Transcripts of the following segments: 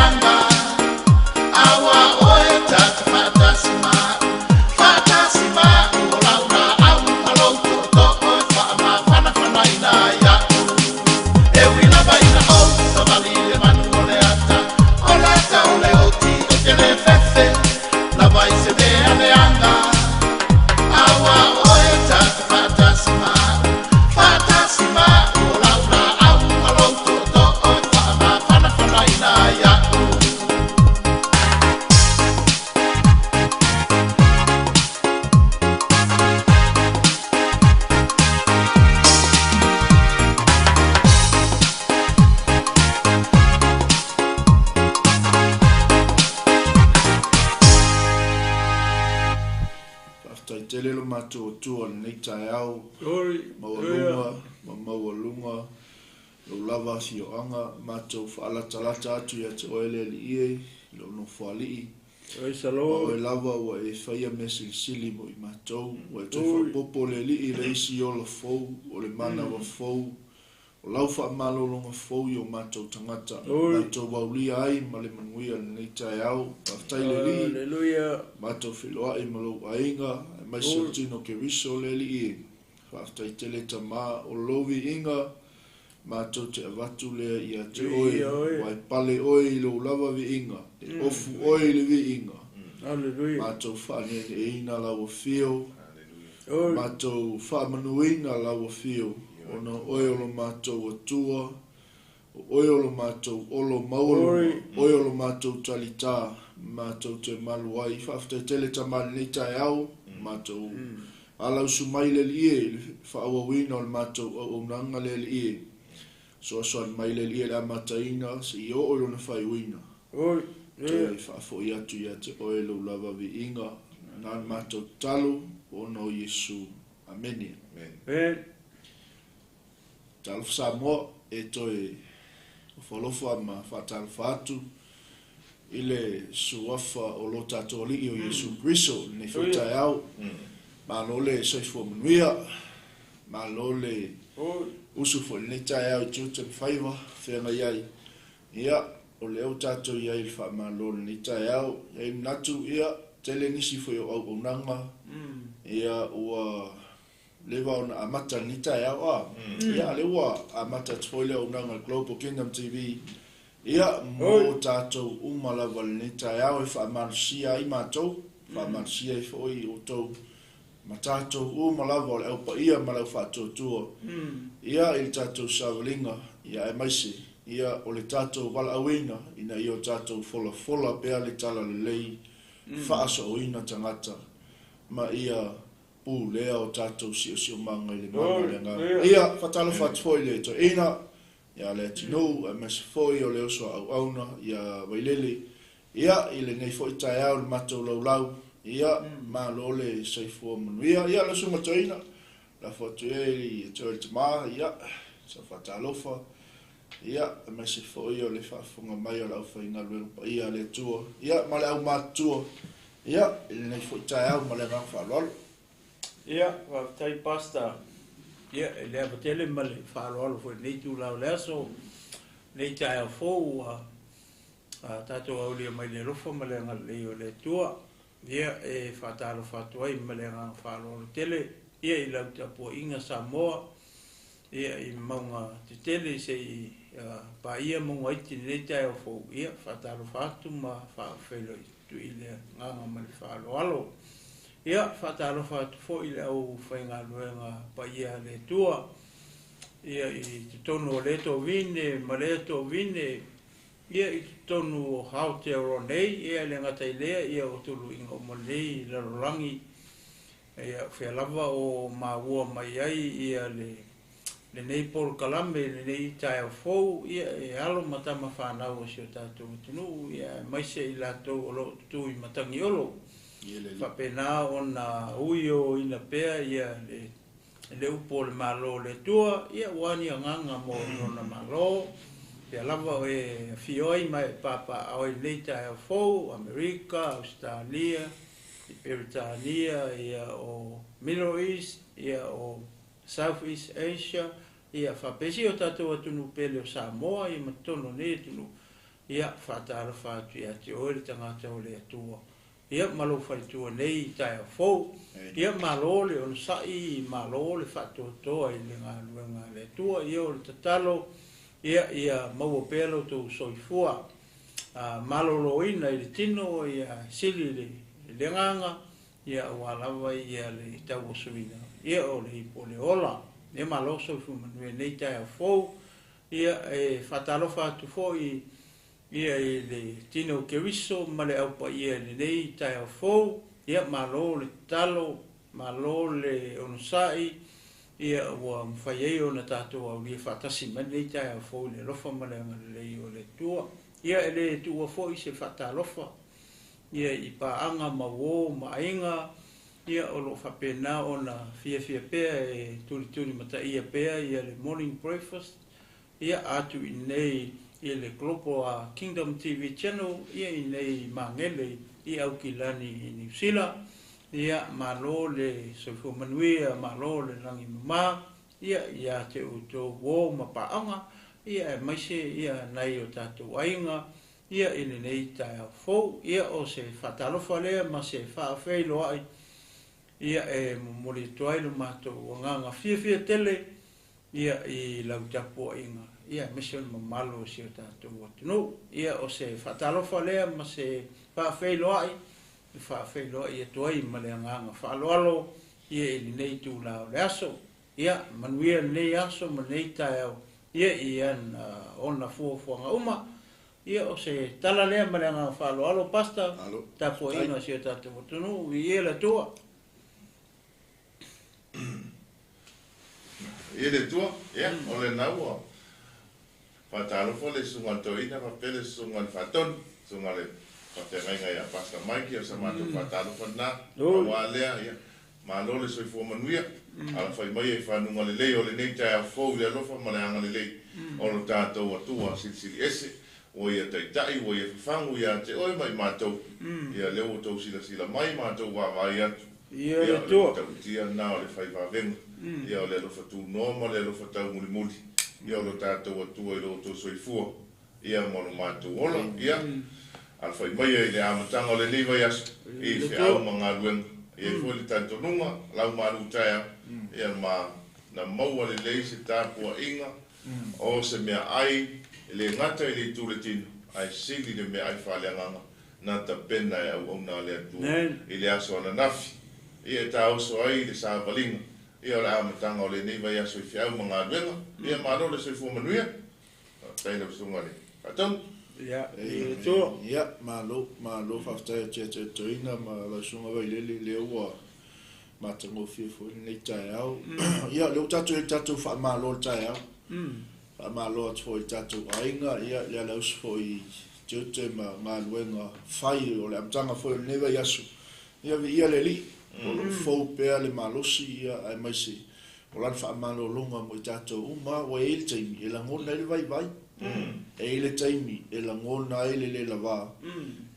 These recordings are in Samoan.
leaga, aua oe ta te faatasi ma a'u, faatasi ma a'u, o lau laau ma lou tootoo e faamafanafanaina ai a'u. E ui lava ina ou savali i le manu o le ata, o le ata o le oti, ou te le fefe lava i se mea leaga, aua oe ta te faatasi ma a'u, faatasi ma a'u, o lau laau ma lou tootoo e faamafanafanaina ai a'u. Faafetai tele lo matou Atua i lenei taeao maualuga ma maualuga lou lava afioaga matou faalatalata atu ia te oe le Alii e i lou Nofoalii. Ma oe lava ua e faia mea silisili mo i matou, ua e toe faaopoopo le Alii i le isi ola fou, o le manawa fou, o lau faamalologa fou i o matou tagata, matou aulia ai ma le manuia i lenei taeao. Faafetai le Alii, matou feiloai ma lou aiga, aemaise o le tino Keriso le Alii e. Faafetai tele Tama, o lou viiga matou te avatu lea ia te oe, ua e pale oe i lou lava viiga, e ofu oe i le viiga. Matou faaneeneeina lau afio, matou faamanuina lau afio, ona o oe o lo matou Atua, o oe o lo matou olo maualuga, o oe o lo matou talitā, matou te malu ai. Faafetai tele Tama i lenei taeao, matou alausu mai le Alii e i le faaauauina o le matou auaunaga le Alii e. Soasoani mai le Alii e le amataina seia oo i lona faaiuina. Toe faafoi atu ia te oe lou lava viiga, na le matou tatalo ona o Iesu. Amene. Talofa Samoa, e toe alofa ma faatalofa atu i le suafa o lo tatou Alii o Iesu Keriso i lenei foi taeao. Malo le soifua manuia, malo le usu foi i lenei taeao i tiute ma faiva feagai ai. Ia, o lea ua tatou i ai i le faamalo i lenei taeao. E i ai le manatu, ia, tele nisi foi o auaunaga, ia, ua leva ona amata i lenei taeao, a. Ia, a lea ua amata atu foi le auaunaga a le Global Kingdom TV, ia, mo tatou uma lava i lenei taeao e faamalosia ai matou, faamalosia ai foi outou ma tatou uma lava o le au paia ma le au faatuatua, ia, i le tatou savaliga, ia, aemaise, ia, o le tatou valaauina ina ia o tatou folafola pea le talalelei faasoaoina tagata ma ia pulea o tatou siosiomaga i le mana o le Agaga. Ia, faatalofa atu foi i le toeaina, ia Leatinuu, aemaise foi o le uso a auauna, ia Vailele, ia, i lenei foi taeao i le matou laulau, ia, malo le soifua manuia. Ia, lau susuga toeaina, lafo atu ia i te oe le tama, ia, sau faatalofa, ia, aemaise foi o le faafofoga mai o le aufaigaluega paia a le Atua, ia, ma le aumatutua, ia, i lenei foi taeao ma le agaga faaaloalo. Ia, faafetai Pastor. Ia, e le ava tele ma le faaaloalo foi i lenei itula o le aso, lenei taeao fou ua tatou aulia mai le alofa ma le agalelei o le Atua. Ia, e faatalofa atu ai ma le agaga faaaloalo tele, ia, i lau tapuaiga Samoa, ia, i mauga tetele se i paia mauga iti i lenei taeao fou, ia, faatalofa atu ma faafeiloai atu i le agaga ma le faaaloalo. Ia, faatalofa atu foi i le aufaigaluega paia a le Atua, ia, i totonu o lea tovine ma lea tovine, ia, i totonu o Aotearoa nei, ia, e le gata i lea, ia, o tuluiga uma lenei lalolagi, ia, o fea lava o maua mai ai, ia, le lenei polokalame i lenei taeao fou, ia, e alo ma tama fanau o si o tatou atunuu, ia, aemaise i latou o lo o tutu i Matagiolo, faapena ona uioina pea, ia, le upu o le Malo o le Atua, ia, ua ni agaga mo lona Malo, pea lava o e afio ai ma e papaaao ai i lenei taeao fou, Amerika, Ausetalia, Peretania, ia, o Middle East, ia, o South East Asia, ia, faapea si o tatou atunuu pele o Samoa, ia, ma totonu o nei atunuu. Ia, faatalofa atu ia te oe le tagata o le Atua, ia ma lou faletua nei i taeao fou. Ia, malo le onosai, malo le faatoatoa i le galuega a le Atua. Ia, o le tatalo, ia, ia maua pea lo outou soifua maloloina i le tino, ia sili le agaga, ia aua lava ia le tauasuina, ia o le ipu o le ola. Ia malo soifua manuia nei taeao fou. Ia e faatalofa atu foi ia i le tino o Keriso ma le aupaia i lenei taeao fou. Ia malo le tatalo, malo le onosai, ia ua mafai ai ona tatou aulia faatasi mai lenei taeao fou i le alofa ma le agalelei o le Atua. Ia e le tuua foi se faatalofa ia i paaga ma uo ma aiga, ia o loo faapena ona fiafia pea e tulituli mataia pea ia le morning breakfast, ia atu i nei i le Global Kingdom TV Channel, ia i nei Magele i Aukilani i Niu Sila. Ia malo le soifua manuia, malo le lagi mama, ia ia te outou uo ma paaga, ia aemaise ia nai o tatou aiga, ia i lenei taeao fou. Ia o se faatalofa lea ma se faafeiloai, ia e momoli atu ai lo matou agaga fiafia tele, ia i lau tapuaiga, ia aemaise o le mamalu o si o tatou atunuu. Ia o se faatalofa lea ma se faafeiloai, e faafeiloai atu ai ma le agaga faaaloalo, ia i lenei itula o le aso. Ia manuia lenei aso ma lenei taeao, ia i ana ona fuafuaga uma. Ia o se tala lea ma le agaga faaaloalo, Pastor, tapuaiga o si o tatou atunuu, viia le Atua. Ia le Atua, ia, o lena ua faatalofa le susuga i le toeaina faapea le susuga i le faatonu, susuga i le faafeagaiga ia Pastor Mike, ia o sa matou faatalofa lena. Aua lea, ia, malo le soifua manuia, alafai mai e fanuga lelei o lenei taeao fou i le alofa ma le agalelei o lo tatou Atua silisili ese, ua ia taitai, ua ia fafagu ia te oe ma i matou, ia lea ua tou silasila mai matou vaavaai atu. Ia le Atua. Ia o le matautia lena o le fai vavega, ia o le alofa tunoa ma le alofa taumulimuli, ia o lo tatou Atua i lo outou soifua, ia ma lo matou ola, ia alafai mai i le amataga o lenei vaiaso, i feau ma galuega, ia i foi le talitonuga, lau malu taeao, ia ma na maua lelei se tapuaiga, o se mea ai, e le gata i le itu le tino, ae sili le mea ai faaleagaga, na tapena e auauna a le Atua i le aso ananafi, ia e taoso ai le savaliga, ia o le amataga o lenei vaiaso i feau ma galuega, ia malo le soifua manuia, faafetai lau susuga i le faatonu. Ia, i le Atua. Ia, malo, malo faafetai atu ia te toeaina ma lau susuga Vailele, lea ua matagofie foi lenei taeao. Ia, lea ua tatou i le tatou faamalo le taeao. Faamalo atu foi i le tatou aiga, ia, le alausi foi i tiute ma galuega fai o le amataga foi o lenei vaiaso. Ia, viia le Alii, o loo fou pea le malosi, ia, aemaise o lana faamalologa mo i tatou uma, ua i ai le taimi e lagona ai le vaivai. E i ai le taimi e lagona ai le le lavā,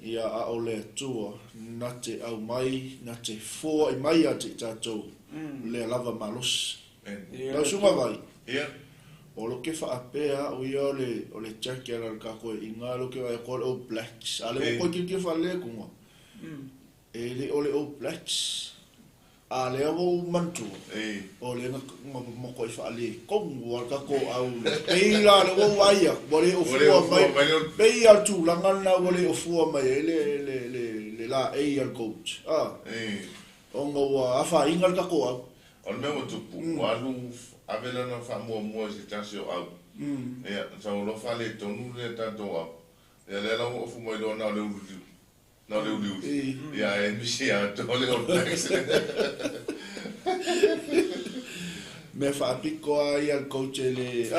ia a o le Atua na te aumai, na te foai mai ia te i tatou lea lava malosi. Lau susuga Vai, o lo ke faapea au ia o le Jack ala le kako e inga lo ke vai ko le All Blacks. A le ko ke fa le kunga. E le o le All Blacks. A le o mantu. O le nga mo ko i fa le kongu al kako au. Pei la le o aia, wa le o fua mai. Pei al tu la ngana wa le o fua mai e le le le le la e al coach. Ah. O nga afa inga le kako au. O le mea ua tupu, ua alu ave lana faamuamua i se tasi o au. Ia, sa ua loa faaletonu le tatou au. Ia lea la ua ofu mai loa na o le uliuli. Na o le uliuli. Ia e misi atoa le All Blacks. Mea faapiko a ia le coach e le...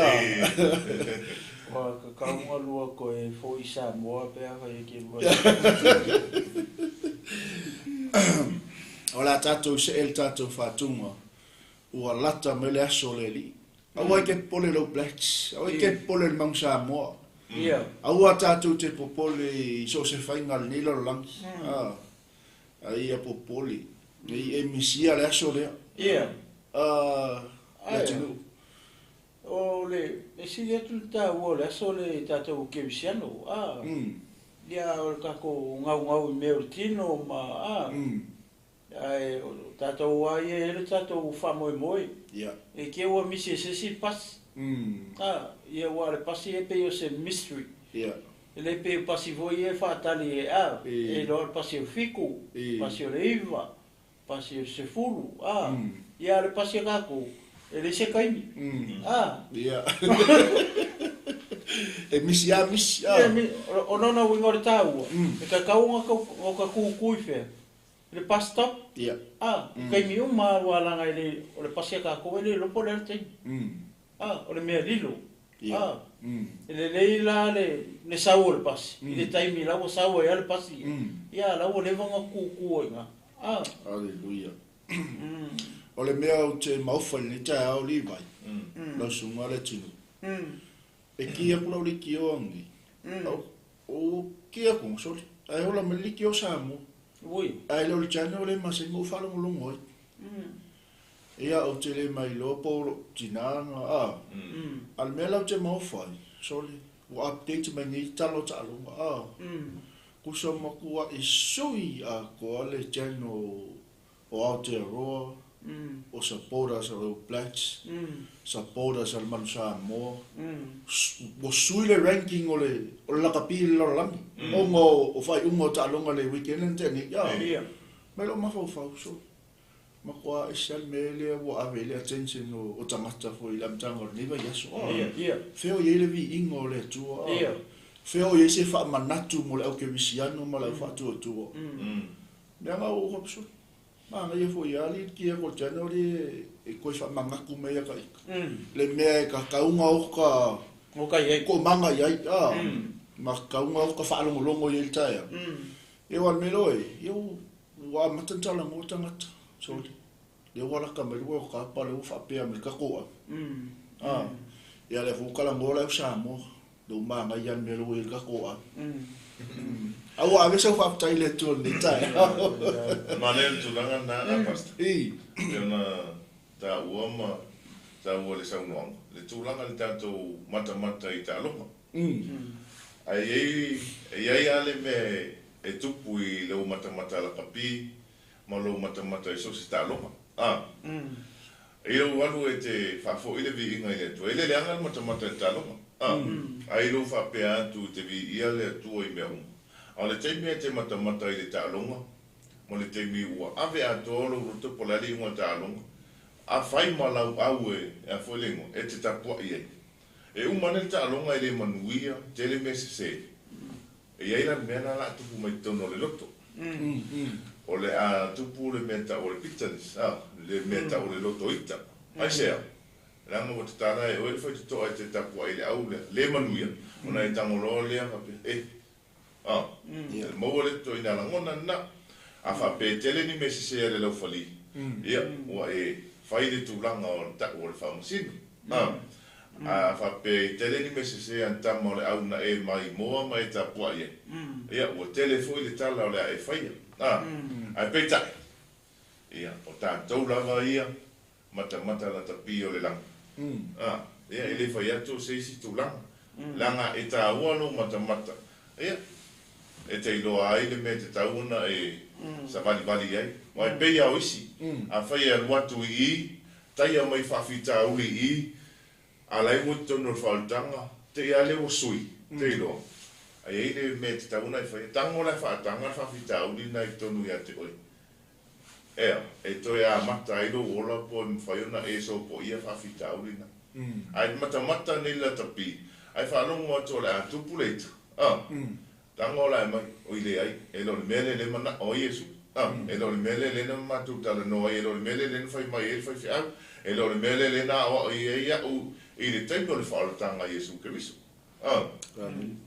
Ua kakaunga lua koe foi Samoa pe a whai e ke lua. O la tatou se el tatou fatunga ua lata mai le aso le alii. Aua e te popole le All Blacks, aua e te popole le Manu Samoa. Aua tatou te popole i so o se faiga o lenei lalolagi. Ai ia popole, nei e misia le aso lea. Le atunuu. O le e sili atu le taua o le aso le tatou kerisiano, a. Ia o le tatou gaugau i mea o le tino ma a. Ae o tatou lava ia e i ai le tatou faamoemoe. E te i ua misi e se isi le pasi. A, ia aua o le pasi e pei o se mystery. E le pei o pasi foi ia e faatali e a, e iloa o le pasi o le 7, pasi o le 9, pasi o le 10, a. Ia a o le pasi a tatou, e leai se taimi. A. Ia. E misi lava misi, a. Ia, o lona uiga o le taua, e tatau ona ota tutu i fea? I le bus stop? Ia. A, i taimi uma lava aua leaga e le, o le pasi a tatou e le iloa po o le a le taimi. A, o le mea lilo. Ia. A, e lelei la le, le sau o le pasi, i le taimi la ua sau ai lava le pasi ia. Ia, la ua leva ona tutu ai i ina. A. Hallelujah. O le mea ou te maofa i lenei taeao Levi, lau susuga Leatinuu, e ki aku lau leitio anei, o ki aku, sorry, ae ola mai le leitio Samoa. Ui. Ae le o le channel le masani ma ou faalogologo ai. Ia, ou te le mailoa po o lou tina na, a. A o le mea la ou te maofa ai, sorry, ua update mai nei tala o taaloga, a. Kusa makuaʻi sui atoa le channel o Aotearoa, o supporters a le All Blacks, supporters a le Manu Samoa, ua sui le ranking o le o le lakapi i le lalolagi ona o faaiuga o taaloga i le weekend lea na tea nei. A, mai lou mafaufau, so matua ese lava le mea lea ua ave i ai le attention o tagata foi i le amataga o lenei vaiaso. A, fea o i ai le viiga o le Atua? A, fea o i ai se faamanatu mo le aukerisiano ma le aufaatuatua? Mea na ou hapsut. Manaia foi a li kia ko channel li e koe whamangaku mai a ka ika. Le mea e ka kaunga o ka O ka iai. Ko manga iai, a. Ma kaunga o ka whaalongolongo i el taea. E wa me loe, ia ua amata ni tala mo tangata. Sorry. Le ua laka mai le ua ka pa le ua whaapea mai ka koa. A. Ia le fukala ngola e Samoa. Le umanga ia me loe i ka koa. A ua ave sau faafetai i le Atua i lenei taeao. Manaia le tulaga lena a Pastor. I. Pei ona taua ma taua i le saunoaga, le tulaga i le tatou matamata i taaloga. Ae i ai, e i ai lava le mea e tupu i lou matamata lakapi ma lou matamata i so o se taaloga. A. I lou alu e te faafoi le viiga i le Atua, e le leaga le matamata i le taaloga. A. Ae i lou faapea atu e te viia le Atua i mea uma. A o le taimi e te matamata ai i le taaloga, ma le taimi ua ave atoa lou loto po o le a le iuga o le taaloga, afai ma lau au e, a foi le igoa, e te tapuai ai. E uma ane le taaloga e le manuia, tele mea sese. E i ai la le mea lena o le a tupu mai totonu o le loto. O le a tupu le mea tau o le bitterness, a, le mea tau o le loto ita. Aisea? Leaga ua tatala e oe le faitotoa e te tapuai i le au lea, le manuia, ona e tago loa lea faapea, e, a, e maua le ituaiga lagona lena. A faapea e tele ni mea sese a le laufali, ia, ua e fai le tulaga o le tau o le faamasino. A, a faapea e tele ni mea sese a le tama o le au na e maimoa ma e tapuai ai, ia, ua tele foi le tala o le a e faia. A, ae peitai, ia, o tatou lava ia matamata latapi o le lagi. A, ia, e le fai atu o se isi tulaga, leaga e taua lou matamata, ia, e te iloa ai le mea e tatau ona e savalivali ai. Aua e pei lava o isi, afai e alu atu i i, taia mai faafitauli i i, a la e ua i totonu o le faaolataga, te i a lea ua sui, te iloa. A i ai le mea e tatau ona e faia, tago la e faataga le faafitauli lena i totonu ia te oe. Ea, e toe amata ai lou ola po e mafai ona e sopoia faafitauli na. Ae matamata nei le latapi, ae faalogo atu o le a tupu le ita. A! Tago la e mai, oi leai, e le o le mea lea lea e manao ai Iesu. A! E le o le mea lea lea na matou talanoa ai, e le o le mea lea lea na fai mai ai le faifeau, e le o le mea lea lea na aoao i ai au i le taimi o le faaolataga a Iesu Keriso. A!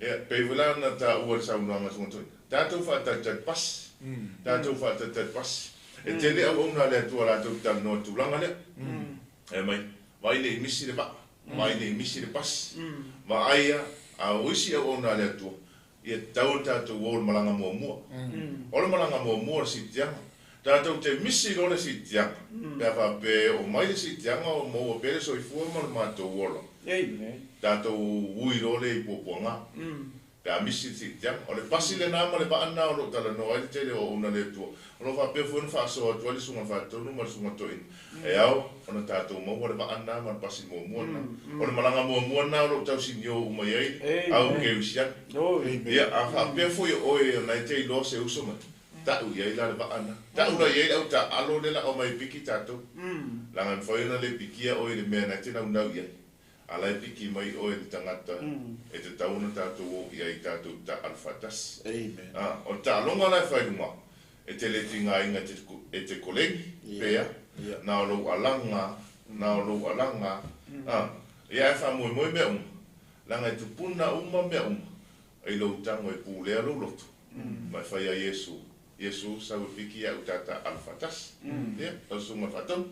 Ia, pei foi la ona taua i le saunoaga a Sugatoi, tatou faatalitali pasi, tatou faatalitali pasi. E tele auauna a le Atua latou te talanoa i le tulaga lea. E mai, vaai ne i misi le vaa, vaai ne i misi le pasi, vaai a, a o isi auauna a le Atua, ia tatau ona tatou o i le malaga muamua. O le malaga muamua o le siitiaga. Tatou te misi loa le siitiaga, pe a faapea e oo mai le siitiaga o maua pea le soifua ma le matou ola, tatou ui loa lea i puapuaga, pe a misi le siitiaga. O le pasi lena ma le vaa lena o lo o talanoa ai le tele o auauna a le Atua, o lo o faapea foi ona faasoa atu ai le Susuga i le Faatonu ma le Susuga Toeaina, e ao ona tatou maua le vaa lena ma le pasi muamua lena. O le malaga muamua lena o lo o tausinio uma i ai au kerisiano. Ia, a faapea foi o oe o lena e te iloa se uso mai, Ta'u i ai la le vaa na. Ta'u la i ai le au taaalo lea la aumai e piki tatou. Leaga e mafai ona le pikia oe i le mea na e te naunau i ai, a la e piki mai oe le tagata e tatau ona tatou o i ai i tatou taaalo faatasi. A, o le taaloga la e fai luga, e te le tigaina e te koleni, pea, na o lou alaga, na o lou alaga, a, ia ae faamoemoe mea uma, leaga e tupuna uma mea uma i lou tago e pulea lou loto, ma e fai a Iesu, Iesu sau e piki ia'u tata alo faatasi. Ia, lau susuga i le faatonu.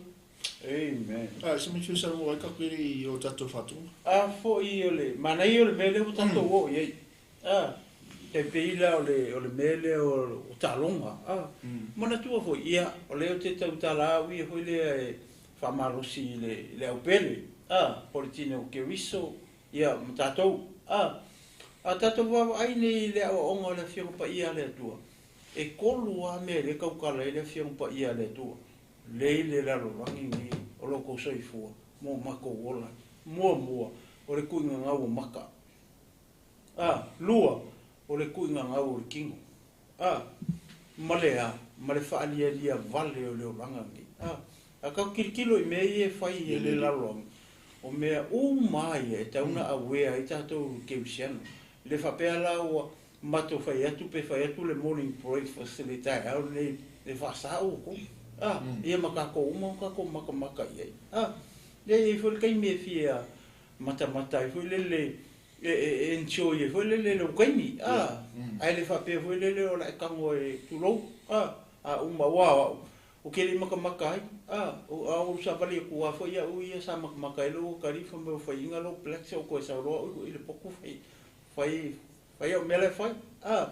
Amen. A, se mea e fia saunoa ai tatou i o tatou faatonuga. A foi o le manaia o le mea lea ua tatou oo i ai. A, e pei la o le, o le mea lea o taaloga. A, manatua foi, ia, o lea ou te tautala au ia foi lea e faamalosi i le, i le aupele, a, po o le tino o Keriso, ia, ma tatou. A, a tatou vaavaai nei i le aoaoga o le Afioga Paia a le Atua, e tolu lava mea lea e tautala ai le Afioga Paia a le Atua, lea i le lalolagi nei o lo outou soifua ma o matou ola. Muamua, o le tuuina gau o maka. A, lua, o le tuuina gau o le tino. A, ma le a, ma le faalialia vale o le olaga nei. A, a tatou tilotilo i mea ia e fai e le lalolagi, o mea uma lava ia e tatau ona aware ai tatou kerisiano. E le faapea la ua matou fai atu pe fai atu le morning breakfast i le taeao lenei e faasa outou. A, ia ma tatou uma ona tatou matamata i ai. A, e i ai foi le taimi e fia matamata ai foi lele e enjoy ai foi lele lou taimi, a, ae le faapea foi lele o le a e tago e tulou, a, a uma, aua o au, ou te le i matamata ai, a, a ou savali atu lava foi au ia sa matamata ai lou atalii fai mai ua faiina lou blacks ou toe sau loa au i le potu fai, fai, fai au mea la e fai, a,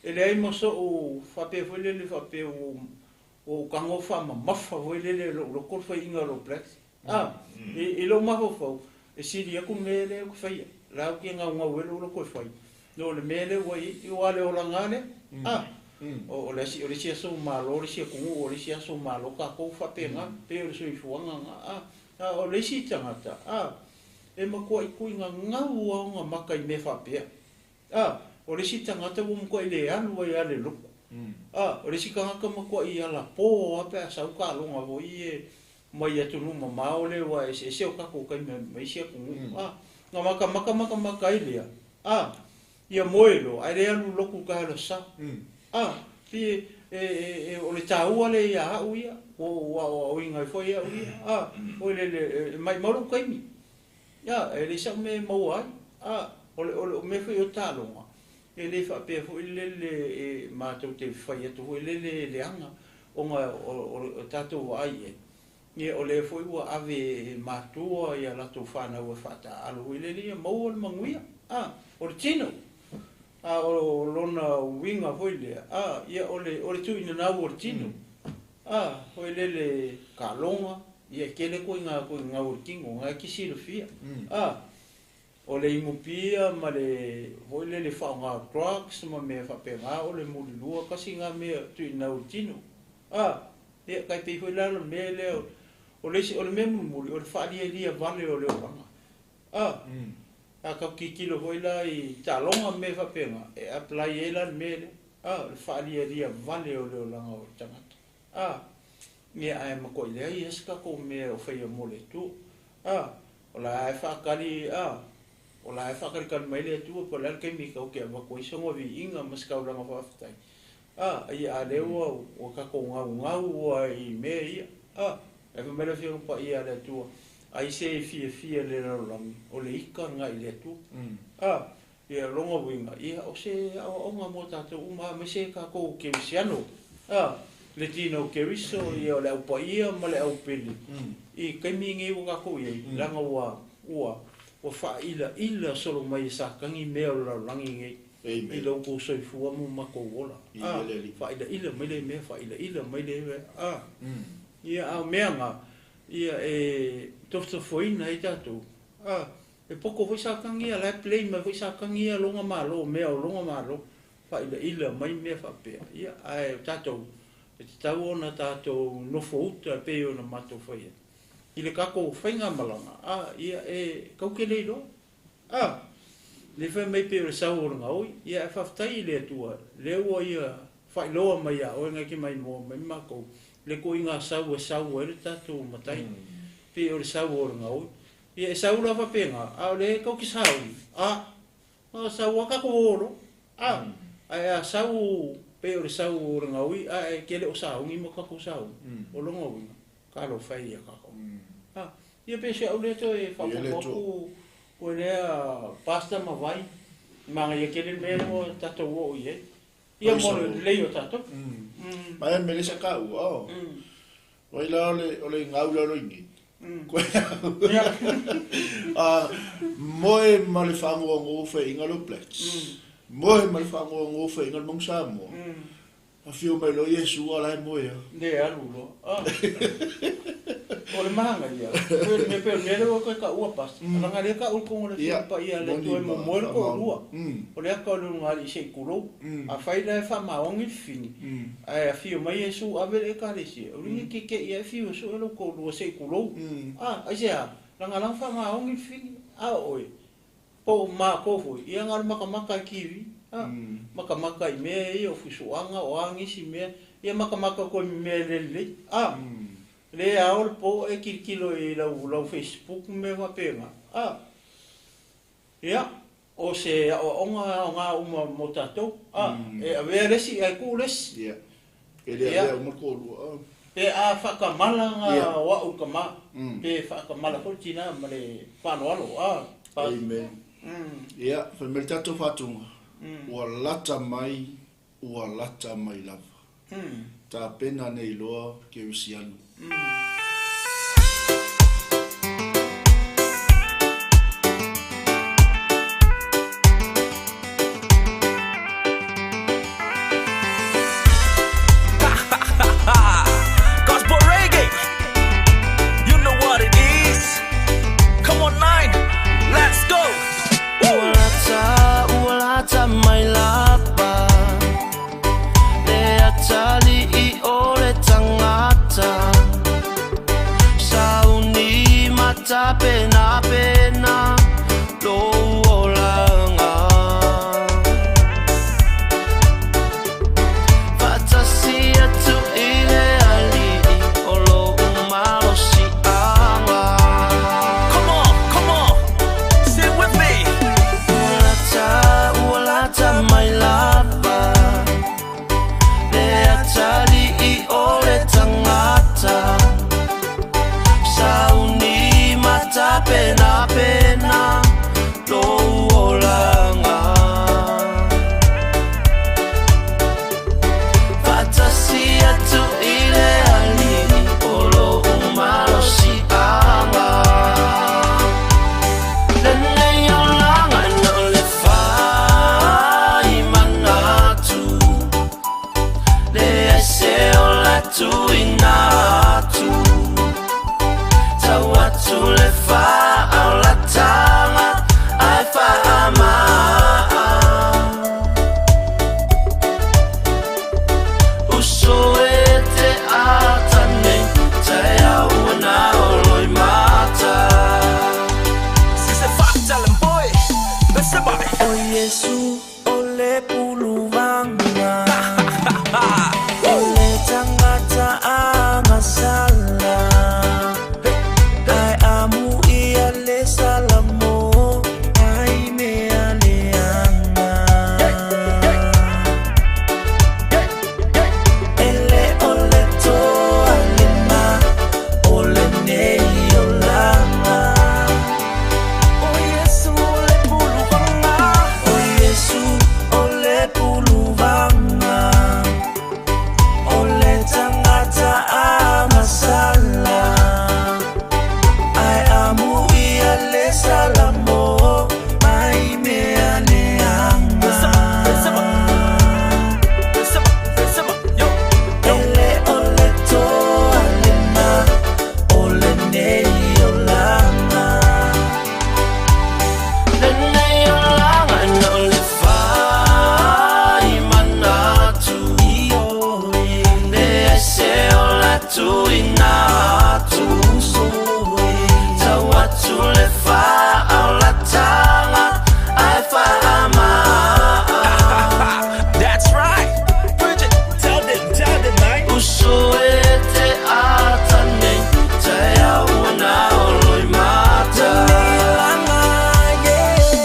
e leai ma so'u faapea foi lele faapea ua ou tago faamamafa foi lele e lou loto le faiina o lou blacks. A, i lou mafaufau, e sili atu le mea lea ou te faia. La ou te gaugau ai lou loto e fai, no le mea lea ua i ai, aua o le olaga lava lea. A, o le isi aso malo le isi atunuu, o le isi aso malo tatou, faapena, pei o le soifuaga lena. A, o le isi tagata, a, e matuai tuiga gau lava ona maka i mea faapea. A, o le isi tagata ua matuai le alu ai lava le loto. A, o le isi tagata matuai alapo lava pe a sau taaloga foi e mai atunuu mamao lea ua eseese o tatou taimi ma isi atunuu. A, na matamata matamata ai lea, a, ia moe loa ae le alu lotu taeao le aso Sa. A, pei e, o le taua lea ia au ia, ua ou aoaoina ai foi au ia, a, oi lele, e maimau lou taimi. A, e leai sau mea e maua ai. A, o le, o le mea foi o taaloga, e le faapea foi lele e matou te fai atu foi lele e leaga, ona o tatou vaai i ai, ia o lea foi ua ave e matua ia latou fanau e faataaalo foi lele ia maua le manuia. A, o le tino, a o lona uiga foi lea, a, ia o le, o le tuuinanau o le tino. A, foi lele taaloga, ia e tele koiga koiga o le tino, na e te silafia. A, o le inupia ma le foi lele faaaoga o drugs ma mea faapena, o le mulilua tasi na mea tuuinau i le tino. A, ia tai pei foi la o le mea lea, o le isi, o le mea mulimuli, o le faalialia vale o le olaga. A, a tau tilotilo foi la i taaloga ma mea faapena, e apply ai la le mea lea. A, o le faalialia vale o le olaga o le tagata. A, ia ae matuai leai lava se tatou mea o faia mo le Atua. A, o la e faatali, a, o la e faatalitali mai le Atua po o le a le taimi tatou te avatu ai sona viiga ma se taulaga faafetai. A, ia a lea ua, ua tatou gaugau ai i mea ia. A, ae fai mai le Afioga Paia a le Atua, ai se e fiafia i le lalolagi, o le ika lena i le Atua. A, Ia, lona uiga, ia, o se aoaoga mo tatou uma, aemaise tatou kerisiano, a, le tino o Keriso, ia, o le au paia ma le au pele, i taimi nei ua tatou i ai, leaga ua, ua, ua faailaila solo mai e Satani mea o le lalolagi nei. I lo outou soifua ma o matou ola. A, faailaila mai lea mea, faailaila mai lea mea. A, ia, a o mea na, ia, e tofotofoina ai tatou. A, e poto foi Satani ia, la e play mai foi Satani ia lona malo, mea o lona malo, faailaila mai mea faapea. Ia, ae o tatou, e tatau ona tatou nofouta e pei ona matou fai atu. I le tatou faigamalaga, a, ia, e tatou te le iloa. A! Le fai mai pei o le sau o le gaoi, ia ae faafetai i le Atua, lea ua Ia faailoa mai ia oe na e te maimoa mai ma matou, le ituaiga sau e sau ai le tatou matai, pei o le sau o le gaoi. Ia e sau la faapena, a o lea e tou te sauni, a, na sau lava tatou o loa, a, ae a sau pei o le sau o le gaoi ae te le o sauni ma tatou sauni, o lona uiga, Talofa e ia tatou. A, ia pe se au lea toe faaopoopo atu koe lea pasta ma vai, manaia tele le mea lea ua tatou oo i ai. Ia mo le lelei o tatou. Ma e mele sa kau, oh. Wai la ole ole ngau la loi ni. Koe a moe ma le whangoa ngō inga lo Blacks. Moe ma le whangoa ngō inga le Mong Samoa. Afio mai loa Iesu a la e moe a. Le alu loa. Ah. O le manaia. Pei o le mea, pei o le mea lea ua toe taua Pastor. Leaga lea tau le kongolefia paia a le Atua e momoe le toalua. O le ata o le ulugalii se i tulou. Afai la e faamaoni le fini, ae afio mai Iesu ave le Ekalesia, o le keke'i ae fiu e sue lou toalua se i tulou. Ah, aisea? Leaga la faamaoni le fini. A o oe, Po o matou foi, ia na o le matamata i TV, a, matamata i mea ia o fuisuaga, o a nisi mea, ia matamata koe i mea e le lelei, a, le ao le po e tilotilo i lau, lau Facebook ma mea faapena, a. Ia, o se aoaoga aoga uma mo tatou, a, e avea le isi ae tuu le isi. Ia, e le avea uma le toalua, a. Pe a faatamala na o a'u tama, pe faatamala foi le tina ma le faaaloalo, a. Amen. Ia, fai mai le tatou faatuga, ua lata mai, ua lata mai lava. Tapena nei loa Kerisiano. Gospel reggae. You know what it is. Come on, nine. Let's go. Ua lata, ua lata mai lava Le atalii o le tagata Sauni ma tapenapena lou olaga Faatasi atu i le Alii o lou malosiaga Come on, come on. Sing with me. Ua lata, ua lata mai lava Le atalii o le tagata Sauni ma tapenapena lou olaga Faatasi atu i le Alii o lou malosiaga Lenei olaga na o le faimanatu Leai se ola e tuuina atu Tau atu le faaolataga ae faamaa Uso e te ata nei Taeao ua na o loimata Sise tell 'em, boy. Listen, boy. O Iesu o le puluvaga O le tagata agata. tuina atu. Tau atu le faaolataga ae faamaa. That's right. Bridget, tell them, man. Uso e te ata nei, taeao ua olo i mata.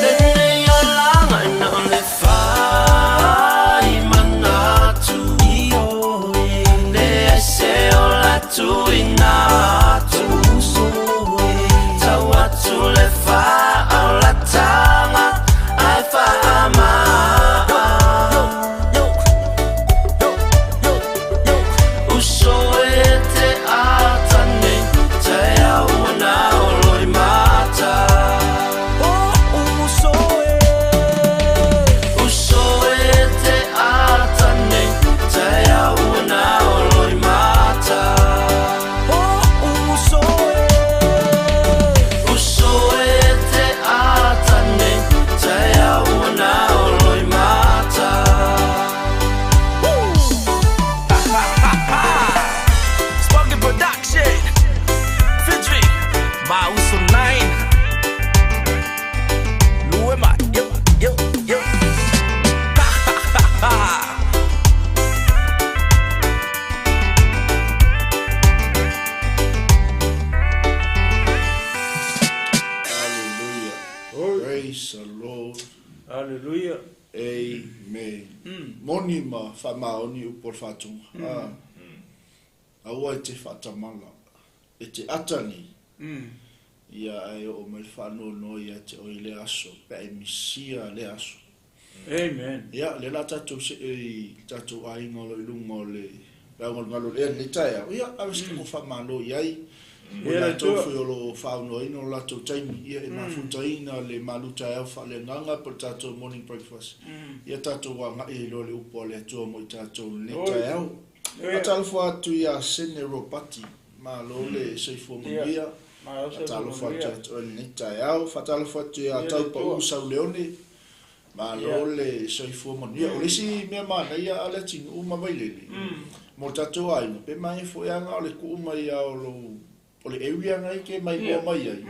Lenei alaga ina o le fai manatu. Leai se ola tuina atu. Tau atu le faaolataga ae faamaa. Uso e te ata nei, taeao ua olo i mata. Uso e te ata nei, taeao ua olo i mata. Uso e te ata nei, taeao ua olo i mata. Spunky Production. Featuring Mauso 9. Luema. Yo, yo, yo. Ha, ha, ha, ha. Hallelujah. Praise the Lord. Hallelujah. Amen. Moni ma whamaoni upo le whātunga. Ah. Aua e te whaatamala. E te atani. Ia ai o mai whaanoa no ia te oi le aso. Pe e misia le aso. Amen. Ia, le la tātou se i tātou ainga o lo ilunga o le rau ngalo le le taia. Ia, awe se ko whamalo i ai. O Ia, latou tua. foi o lo whaonoaina o latou taimi. Ia, e mafutaina le maluta au wha le nganga po le tātou morning breakfast. Ia tātou wā ngai i lo le upo a le atua mo i tātou le Oi. taia. Ia. Atalofa atu ia Sene Ropati. Malo le soifua manuia. Ma o se Fatalofa atu atu le taeao. Fatalofa atu ia Ia, Taupa le tua. u Sauleone. Malo le soifua manuia. O le isi mea mana ia a le tinu uma vailele. Mo tātou aina. Pe mai fo anga o le ku mai ia o lo o le area ngai ke mai Ia. moa mai ai.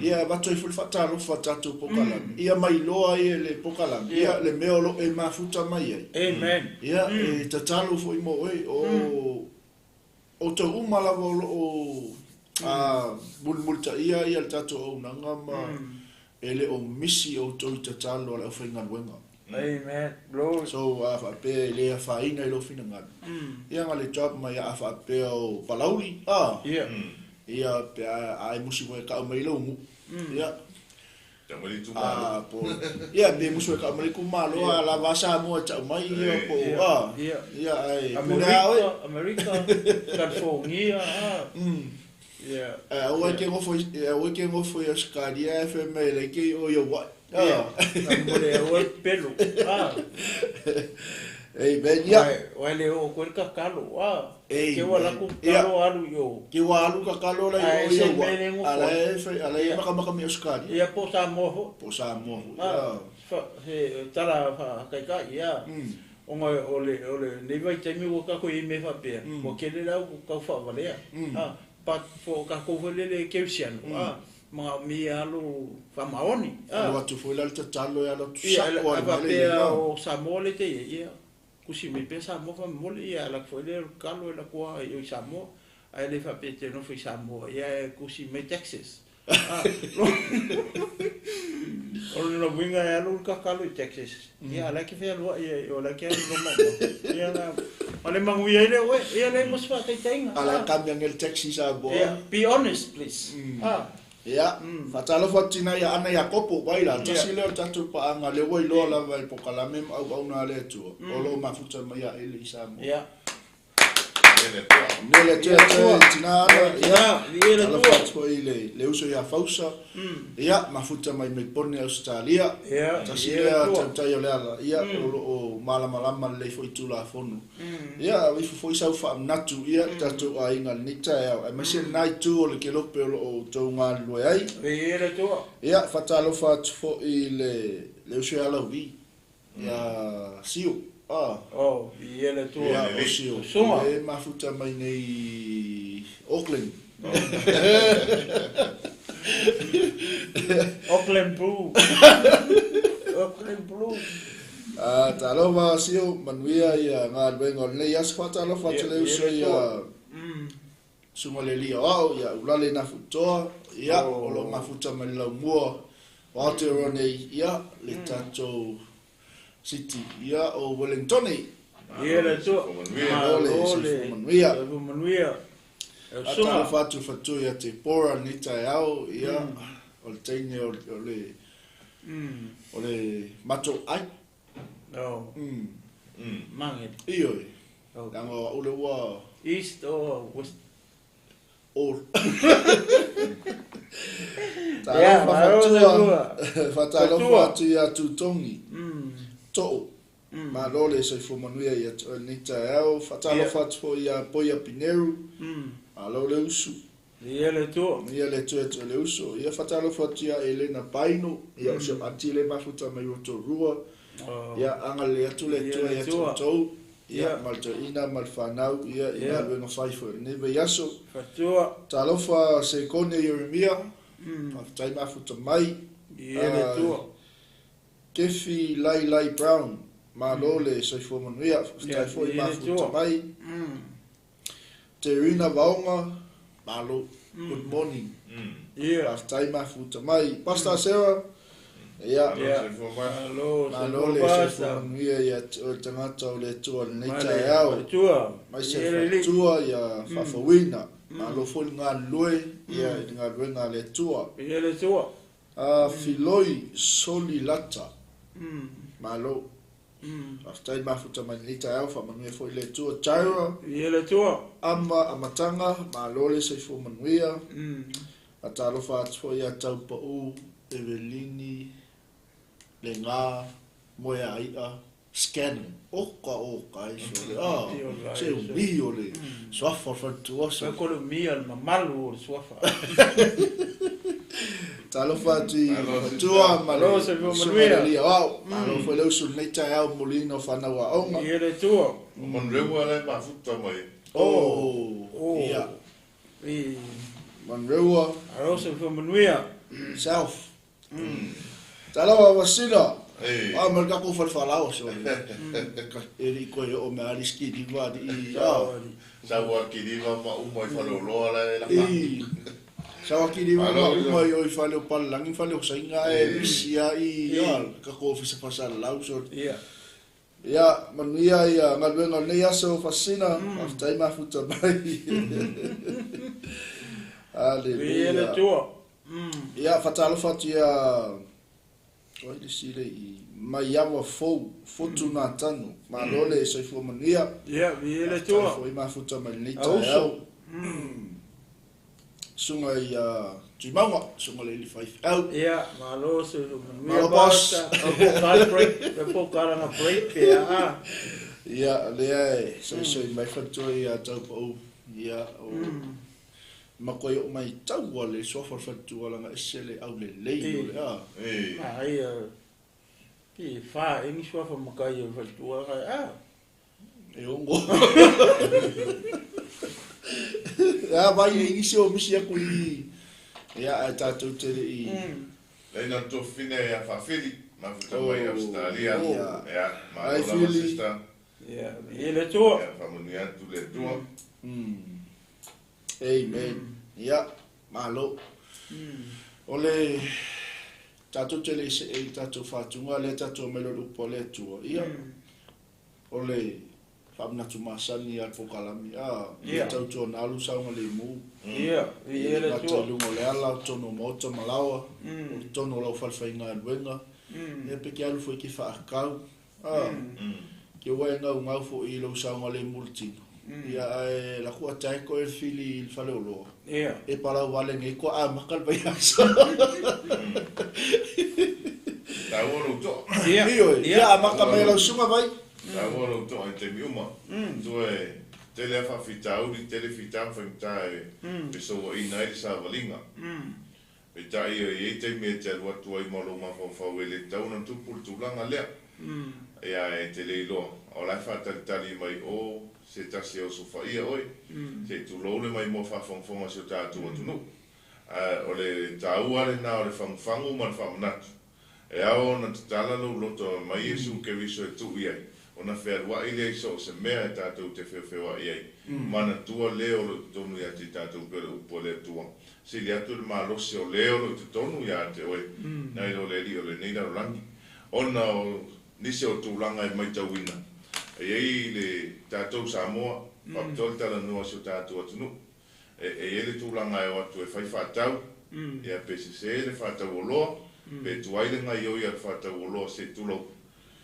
Ia vato i fuli fatalofa tātou pokalame. Ia mai loa ia le pokalame. Ia Ia. le mea o lo e mafuta mai ai. Amen. Ia, e tatalo foi mo oe, o tau uma lava o loo a mulimulita ia ia le tatou auaunaga ma e le o misi outou i tatalo a le aufaigaluega. Amen. Glory. So a faapea e lē afaina i lou finagalo. Ia ga le job mai a faapea o palauli a Ia. ia pe a e musi moe ka'u mai lou gu'u. Ia a po ia pe musi moe ka'u mai le kumalo a lava sa moa ta'u mai ia po Ia. a Ia. ia ae pule a oe. Amerika, Amerika, California. Ah. Ia. Aua ke ngofo aua ke ngofo i Australia e fe me le ke o ia wa. Ia. Mo le o pelo. Ah. Amen. Ia. Wai le o koe ka kalo. Ah. Amen. Ke wa laku Ia. kalo alu yo. Ke wa alu ka kalo la Ai, i o ia se wa. mele ngofo. Ala e fe ala e Ia. maka maka mi Australia. Ia po sa mo ho. Po sa mo. Ah. Ia. Fa he tala fa kai ka ia. Onga o le o le nei vai taimi o ka ko i me fa pea. Mo kele lau ka fa valea. Ah, pa fo ka ko vele le keusiano. Ah, ma mi alu fa maoni. Ah. Ah. Atu foi la le tatalo ia la tu Ia, sa la o a le fa mele pea ia. o Samoa le te ia. Kusi me pe Samoa fa mole ia la foi le kalo la kua i o Samoa. Ai le fa pe te no foi Samoa. Ia e kusi me Texas. Ah. O le no winga e alu ka kalo i Texas. Ia la ke fe alua ia o la ke alu no ma. Ia la o le mangu ia le oe. Ia le mo sfa tai tainga. Ala e kami angel taxi sa bo. Ia, be honest please. Ah. Ia, fatalofa tina ia ana ia kopo vai la tasi le o tatou paanga le ua iloa lava i pokalame ma auauna a le Atua. O loo mafuta mai ia ele i Samoa. Ia. Ne le tua tua tina ana ia. Ia le Talofa tua. atu foi le le uso ia Fausa. Ia mafuta mai Melbourne Australia. Ia, Tasi ia le lea tua. tautai o le ala. Ia o loo malamalama lelei foi tulafono. Ia ifo foi sau faamanatu ia tatou aiga lenei taeao. Aemaise lena itu o le kelope o loo outou galulue ai. Ia le tua. Ia, fatalofa atu foi le le uso ia Lauvi. Ia Sio. Ah. Oh, ia le tua. Ia, o Sio. Sunga. E mafuta mai nei Auckland. Auckland Blue. Auckland Blue. Talofa Sio, manuia ia galuega o lenei aso. Faatalofa atu le uso ia Susuga le Alii Aoao ia Ulale Nafutoa, ia o lo o mafuta mai le laumua o Aotearoa nei, ia le tatou city ia o Wellingtone. Ia le Atua. Malo le soifua manuia. Soifua manuia. Faatalofa atu i le faletua ia Tepora i lenei taeao, ia o le teine o le o le matou ai. Magele. Ioe. Leaga o au lea ua. East or West? All. Talofa fatua. Faatalofa atu ia Tutogi. Too. Malo le soifua manuia ia te oe i lenei taeao. Faatalofa atu foi ia Poia Pineru. Malo le usu. Ia le Atua. Ia le Atua ia te oe le uso. Ia faatalofa atu ia Elena Paino. Ia o si au aunty lea e mafuta mai Rotorua. Ia agalelei atu le Atua ia te outou. Ia ma le toeaina ma le fanau ia i galuega fai foi i lenei vaiaso. Fatua. Talofa Sekone Ieremia. Faafetai mafuta mai. Ia le Atua. Kefi Lailai Brown, Malo le soifua manuia, faafetai foi mafuta mai. Terina Vaoga, Malo, good morning. Faafetai mafuta mai. Pastor Sarah, ia, malo le soifua manuia ia te oe le tagata o le Atua i lenei taeao. Aemaise le faletua ia faafouina. Malo foi le galulue ia i le galuega a le Atua. Filoi Soli Lata, Malo. Faafetai mafuta mai lenei taeao, faamanuia foi le Atua. Jaira, Viia le Atua. Ama Amataga, malo le soifua manuia. Faatalofa atu foi ia Taupau, Evelini, Lega, Moeai'a, Scanning, oka oka e sole a se umi o le suafa o le faletua sole. Ko le umi o le mamalu o le suafa. Talofa atu i faletua ma le susuga i le Alii Aoao. Malo foi le usu i lenei taeao momoliina o fanau aoga. Ia le Atua. O Manurewa la e mafuta mai. Oh, ia. Manurewa. Alo soifua manuia. South. Talofa Vasila. A ma le tatou fale faalao so e le i koe oo mai ali sikiliva alii a. Sau a kiliva ma uma i fale o loa la e laka. I sau a kiliva ma uma i o i fale o Palalagi ma fale o Saina ae misi a i a le tatou ofisa faasalalau so. Ia manuia ia galuega o lenei aso Fasina, faafetai mafuta mai. Aleluia. Ia faatalofa atu ia o ai le isi le i Maiava Fou Fotu Natano. Malo le soifua manuia. Ia viia le Atua. Faafetai foi mafuta mai lenei taeao. Susuga ia Tuimauga, susuga le alii faifeau. Ia, malo soifua manuia. Malo boss. O po kala break, o po kala na break pe a. Ia, lea e soisoi mai faletua ia Taupau. Ia, o makoi o mai taua le suafa o le faletua laga ese le aulelei o le a. A ia, pe fa e ni suafa makai o le faletua a. E ono. Ia vai e isi o misi aku i ia ae tatou te le i. Lei na tofine ia Faafili, mafuta mai Australia. Ia, malo Ai lava Fili. sister. Ia, viia le Atua. Ia, faamanuia atu le Atua. Amen. Ia, malo. O le tatou te le i see i le tatou faatuga lea tatou aumai loa i le upu a le Atua. Ia, O le faamanatu masani a le polokalame, a, ia tautua na alu saogalemu. Ia, E le gata i luga o le ala, o totonu o maota ma laoa, o totonu o lau fale faigaluega, ia pe ke alu foi ke faakau, a, ke ua e gaugau foi i lou saogalemu i le tino, ia ae laku atae koe le fili i le fale oloa, e palau vale nei koa amaka le vaiaso. Taua lou toa. Ioe, ia amata mai lau susuga vai. Taua lou toa i taimi uma. Tua e tele a faafitauli, tele fita ma faigata e fesouaina ai le savaliga. Peitai e i ai taimi e te alu atu ai ma lou mafaufau e le tatau ona tupu le tulaga lea. Ia e te le iloa. o la e faatalitali mai o se tasi e osofaia oe, se i tulou le maimoa faafogafoga a si o tatou atunuu. Ae o le taua lena o le fagufagu ma le faamanatu, e ao ona tatala lou loto e aumai Iesu Keriso e tuu i ai, ona fealuai lea i so o se mea e tatou te feofeoai ai. Manatua le o lo o i totonu ia te i tatou pei o le upu a le Atua, Sili atu le malosi o le o lo o i totonu ia te oe, nai lo le alii o lenei lalolagi. Ona o nisi o tulaga e matauina, e i ai le tatou Samoa, faapitoa le talanoa a si o tatou atunuu, e i ai le tulaga e o atu e fai faatau, ia pe sese le faatau oloa, pe tuai le gaioi a le faatau oloa se i tulou,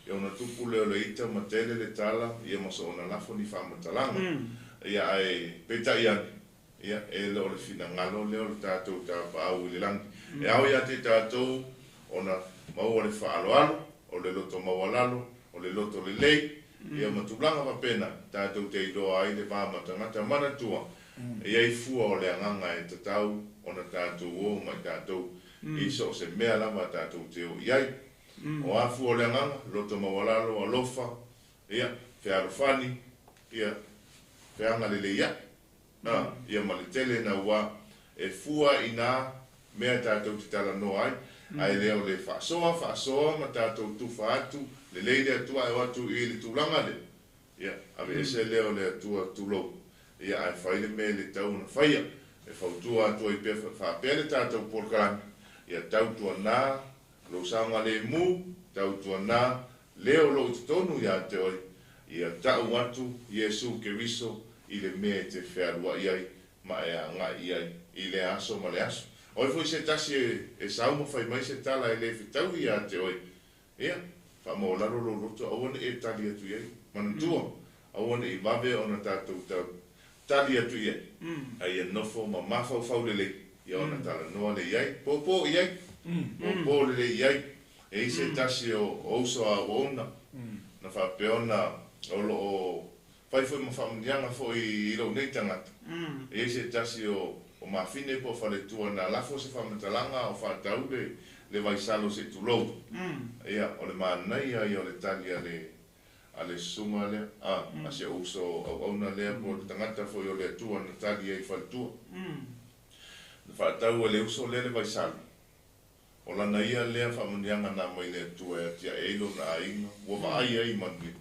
ia ona tupu lea o le ita ma tele le tala, ia ma soona lafo ni faamatalaga. Ia ae peitai ane, Ia, e le o le finagalo lea o le tatou tapaau i le lagi. E ao ia te tatou ona maua le faaaloalo, o le loto maualalo, o le loto lelei, ia ma tulaga faapena, tatou te iloa ai le va ma tagata. Manatua, e i ai fua o le agaga e tatau ona tatou o ma i tatou i so o se mea lava tatou te o i ai. O a fua o le agaga? Loto maualalo, alofa, ia, fealofani, ia, feagalelei ae. A, ia ma le tele na ua e fua i nā mea tatou te talanoa ai, ae le o le faasoa, faasoa ma tatou tufa atu, lelei le Atua ae o atu i le tulaga lea, ia, aveese lea o le Atua, tulou, ia, ae fai le mea e le tatau ona faia. E fautua atu ai pea faapea le tatou polokalame, ia tautuanā lou saogalemu, tautuanā le o lou i totonu ia te oe, ia tau atu Iesu Keriso i le mea e te fealuai ai ma e agai i ai i lea aso ma le aso. O ai foi se tasi e sau ma fai mai se tala e le fetaui ia te oe, ia, faamaualalo lou loto aua ne i e tali atu i ai. Manatua, aua ne i vave ona tatou tali atu i ai, a ia nofo ma mafaufau lelei, ia ona talanoa lea i ai, popo i ai, popo lelei i ai. E i ai se tasi o uso a auauna na faapea ona o lo o fai foi ma faamanuiaga foi i lou nei tagata. E i ai se tasi o mafine po o faletua na lafo se faamatalaga a o faatau le vaisalo se i tulou. Ia, o le manaia ia o le tali a le a le susuga lea, a si ou uso auauna lea po o le tagata foi o le Atua na tali ai i faletua. Na faatau e le uso lea le vaisalo. O lana ia lea faamanuiaga na aumai le Atua e atiae ai lona aiga, ua vaai ai i manuia.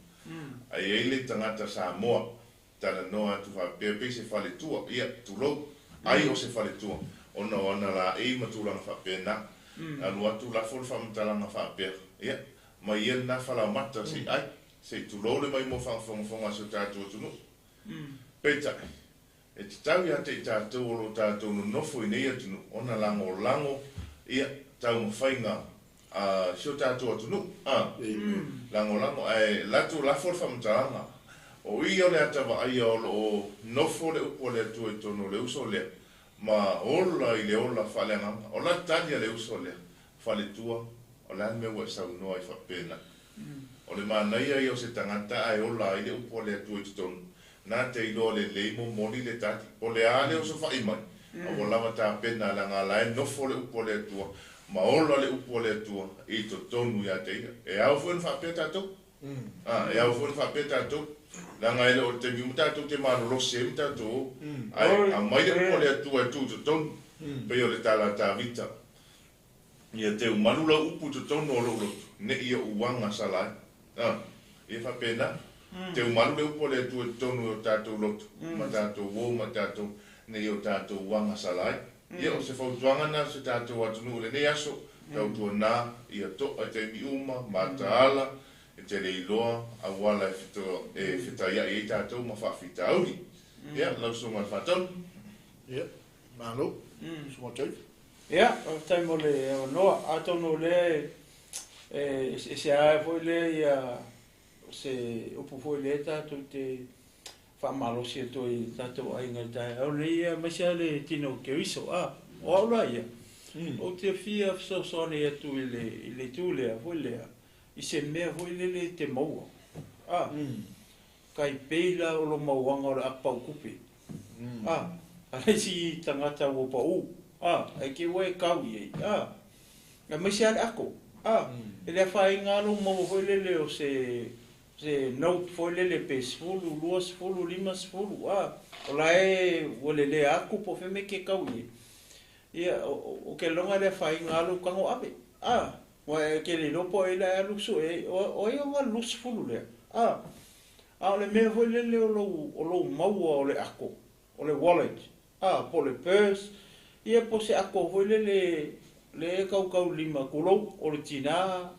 Ae i ai le tagata Samoa, talanoa atu faapea pei se faletua, ia, tulou, ai o se faletua, ona o ana laei ma tulaga faapena. Alu atu lafo le faamatalaga faapea, ia, mai ia lena falaomata se i ai, se i tulou le maimoa faafogafoga a si o tatou atunuu. Peitai, E tatau ia te i tatou o lo o tatou nonofo i nei atunuu ona lagolago ia taumafaiga a si o tatou atunuu, a lagolago ae latou lafo le faamatalaga. O i o le ata vaaia o lo o nofo le upu a le Atua i totonu o le uso lea ma ola i le ola faaleagaga. O la tali a le uso lea, faletua, o le a le mea ua e saunoa ai faapena? O le manaia ia o se tagata ae ola ai le upu a le Atua i totonu, na te iloa lelei momoli le tali. O le a le osofa'i mai, a ua lava tapena leaga la e nofo le upu a le Atua ma ola le upu a le Atua i totonu ia te ia. E ao foi ona faapea tatou. A, e ao foi ona faapea tatou, leaga e le o le taimi uma tatou te malolosi ai ma tatou o, ae aumai le upu a le Atua e tu i totonu, pei o le tala a Tavita. Ia teu malu lau upu i totonu o lou loto, ne i ou agasala ai. A, ia faapena. Teu malu le upu a le Atua i totonu o tatou loto, ma tatou uo ma tatou, ne i o tatou agasala ai. Ia, o se fautuaga na se tatou atunuu i lenei aso, tautuana ia to'a i taimi uma, mataala, e te le iloa auala e e fetaia'i ai tatou ma faafitauli. Ia, lau Susuga i le Faatonu. Ia, malo. Susuga Taifa. Ia, faafetai mo le avanoa. Atonu o lea e eseese lava foi lea ia se upu foi lea tatou te faamalosi atu ai i tatou aiga i le taeao lenei, aemaise lava le tino o Keriso. A, o au la ia, ou te fia fesoasoani atu i le, i le itu lea foi lea, i se mea foi lele e te maua. A, tai pei la o lo mauaga o le apu pau tupe. A, a le isi tagata ua pau, a, ae te ua e kau i ai, a, aemaise lava le ato, a, e le afaina lava lou maua foi lele o se. se note foi lele pe 10, 20, 50, a, o la e ua lelea atu po o fea mea e te kau i ai. Ia, o ke loga le afaina alu tago ave, a, ua e te le iloa po o ai la e alu sue ai, o ai ona le 20 lea, a. A o le mea foi lele o lou, o lou maua o le ako, o le wallet, a, po o le purse, ia po o se ako foi lele lea e kautaulima, tulou, o le tinā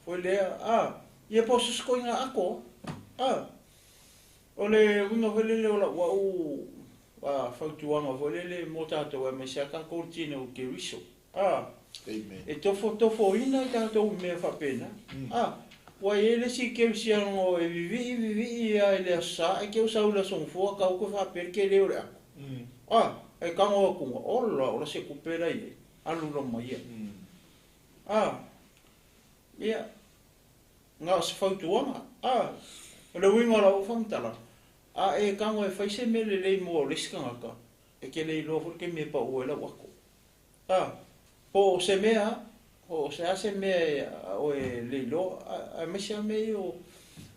foi lea, a, ia po o se isi ako, a. O le uiga foi lele o lau au fautuaga foi lele mo tatou aemaise lava tatou le tino o Keriso, a. Amen. E tofotofoina i tatou i mea faapena, a. Ua i ai le isi kerisiano e vivii vivii lava i le Aso Sa ae te sau i le Aso Gafua tau toe faapea le tele o le ako. A, e tago atu, ola, ola se tupe la i ai, alu loma ia. A, ia, na o se fautuaga, a, o le uiga o lau faamatalaga, a e tago e fai se mea lelei mo le isi tagata, e te le iloa foi le taimi e pau ai lau ako. A, po o se mea, po o se a se mea e a oe le iloa, aemaise lava mea ia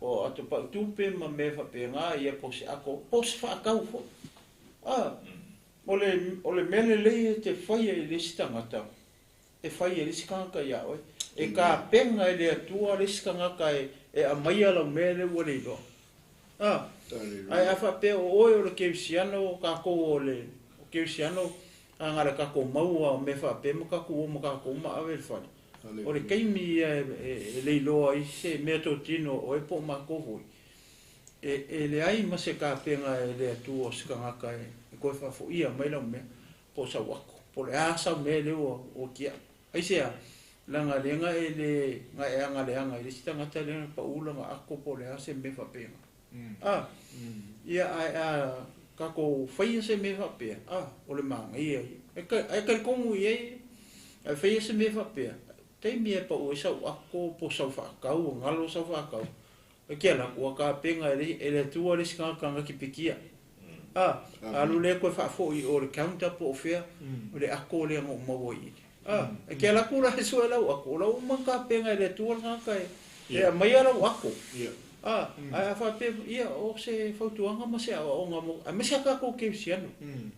o ato pautupe ma mea faapena, ia po o se ako, po o se faatau foi. A, o le mea lelei e te faia i le isi tagata, e faia e le isi tagata ia oe. E kapena e le Atua le isi tagata e aumaia lau mea lea ua le iloa. A, ae a faapea o oe o le kerisiano, o tatou o le kerisiano, a na le tatou maua o mea faapea ma tatou o ma tatou ma ave i le fale. O le taimi ia e le iloa ai se mea totino o oe po o matou foi. E leai ma se kapena e le Atua o se tagata e toe faafoia mai lau mea po o sau ako. Po o le a sau mea lea ua tiai. Aisea, leaga lea e le na e agaleaga i le isi tagata lea na pau lana ako po o le a se mea faapena. A, ia ae a tatou faia se mea faapea, a, o le manaia ia. Ae talitonu i ai, ae faia se mea faapea, taimi e pau ai sau ako po o sau faatau, o galo sau faatau, e ke ala ua kapena e le Atua le isi tagata na kipikia. A, alu lea koe faafoi o le counter po o fea, o le ako lea na ou maua i. A, e ke ala ku la e sue lau ako, o lau uma kapena e le Atua le tagata e aumaia lau ako. A, ae a faapea, ia, o se fautuaga ma se aoaoga mo, aemaise a tatou kerisiano.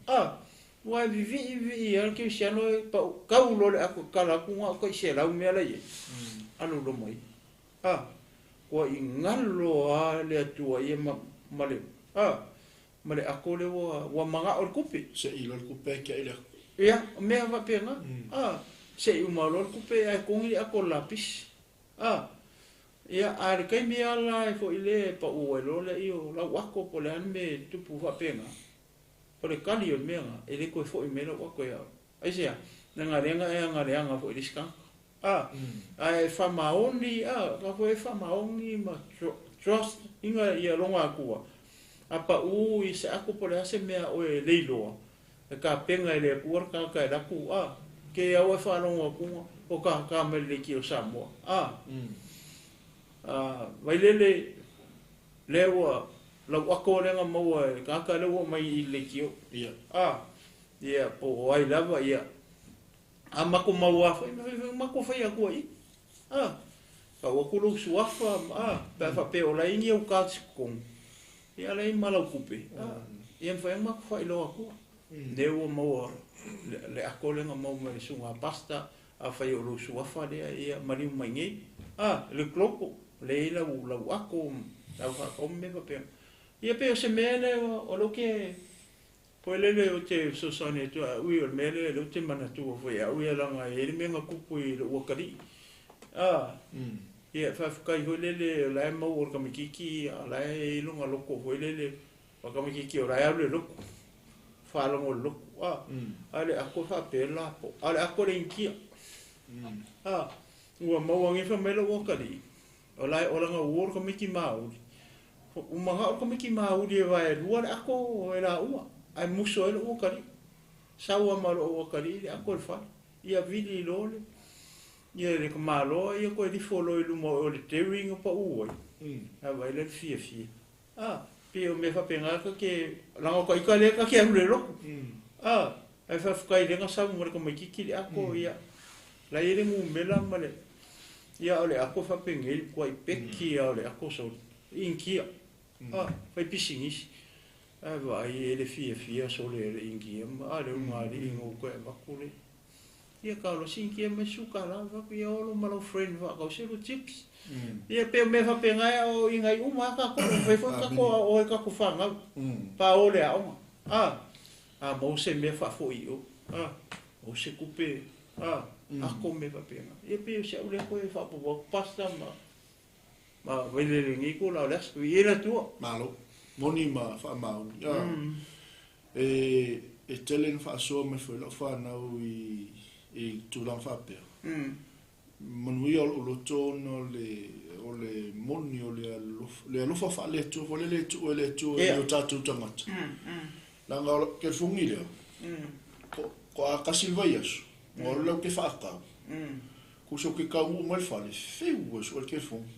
A, ua e vivii vivii lava le kerisiano e pau, kau loa le ako, kala atu na o ta'iselau mea la i ai. Alu loma ia. A, ua i galo lava le Atua ia ma le, a, ma le ako lea ua maga'o le tupe. Se i loa le kupe e tiai le ako. Ia, o mea faapena. A, se i uma loa le kupe ae togi le ako o le lapisi. A, ia, a le taimi lava la e foi lea e pau ai loa lea o lau ako po o le a le mea e tupu faapena. O le kali o le mea na, e le toe foi mai lau ako ia oe. Aisea, leaga lea na e agaleaga foi i le isi tagata. A, ae faamaoni, a, ka foi e faamaoni ma trust inga ia loga atua. A pau i se ako po o le a se mea oe le iloa, e kapena e le Atua le tagata e laku, a, ke au e faalogo atuga, o ka ka mai le leitio o Samoa. A, a, Vailele, lea ua lau ako lea na maua e le tagata lea ua mai i le leitio. A, ia, po o ai lava, ia, a mako maua foi, mako fai atua i. A, tau atu lou suafa, a, pe a faapea o la e i ni au cards i totonu, ia la e i ma lau tupe, a, ia mafai ona mako faailoa atua. Lea ua maua le ako lea na maua mai le susuga pasta, a fai o lou suafa lea, ia maliu mai nei. A, le global, lea e i lau ako, lau faatau ma mea faapena. Ia pe o se mea lea o lea ou te foi lele ou te fesoasoani atu ai ui o le mea lea lea ou te manatua foi au ia leaga e i ai le mea na tupu i lou atalii. A, ia faafetai foi lele o la e maua o le tamaitiiti, a la e i ai lona loto foi lele, o le tamaitiiti o la e alu i le lotu, faalogo i le lotu. A, a le ako e faapea le lapo, a o le ako o le Initia. A, ua maua nei fai mai lou atalii, o la e olaga uo le tamaiti mauli. Ua mana'o le tamaiti mauli e vaelua le ako e laua, ae muso ai lou atalii. Sau lava ma lou atalii le ako i le fale. Ia vili loa le, ia le tamaloa ia toe lifo loa i luma o le tearing o pau ai. Ae vaai la i le fiafia. A, pei o mea faapena ta te, leaga o ta ita lea ta te alu i le lotu. A, ae faafetai lea na sau ma le tamaitiiti le ako, ia, la e i ai le numera ma le, ia o le ako e faapenei le tuai peki lava o le ako soli. Inikia, a, fai pisinisi. Ae vaai e le fiafia sole e le Inikia ma, a le ulugalii na ou toe avatu le, ia talo si Inikia mai suka la, fai atu, ia olo ma lau friend faatausi lu chips. Ia pei o mea faapena e aoaoina ai uma lava tatou, e mafai foi ona tatou aoao ai tatou fanau, pa o le aoga, a, a maua se mea faafoi i o, a, maua se tupe, a, ako mea faapena. Ia pei o si au lea toe faaopoopo atu, Pastor ma ma Vailele i lenei itula o le aso. Viia le Atua. Malo. Moni ma faamaoni. A, e, e tele ina faasoa mai foi lau fanau i, i tulaga faapea. Manuia o lou loto ona o le, o le moni o le alofa, le alofa faale-Atua foi lele e tuu e le Atua i o tatou tagata. Leaga o le kelefogi lea, ko, ko a kasi le vaiaso, ua alu lau ke faakau, kuso ke kaunuu mai le fale, fiu e sue le kelefogi.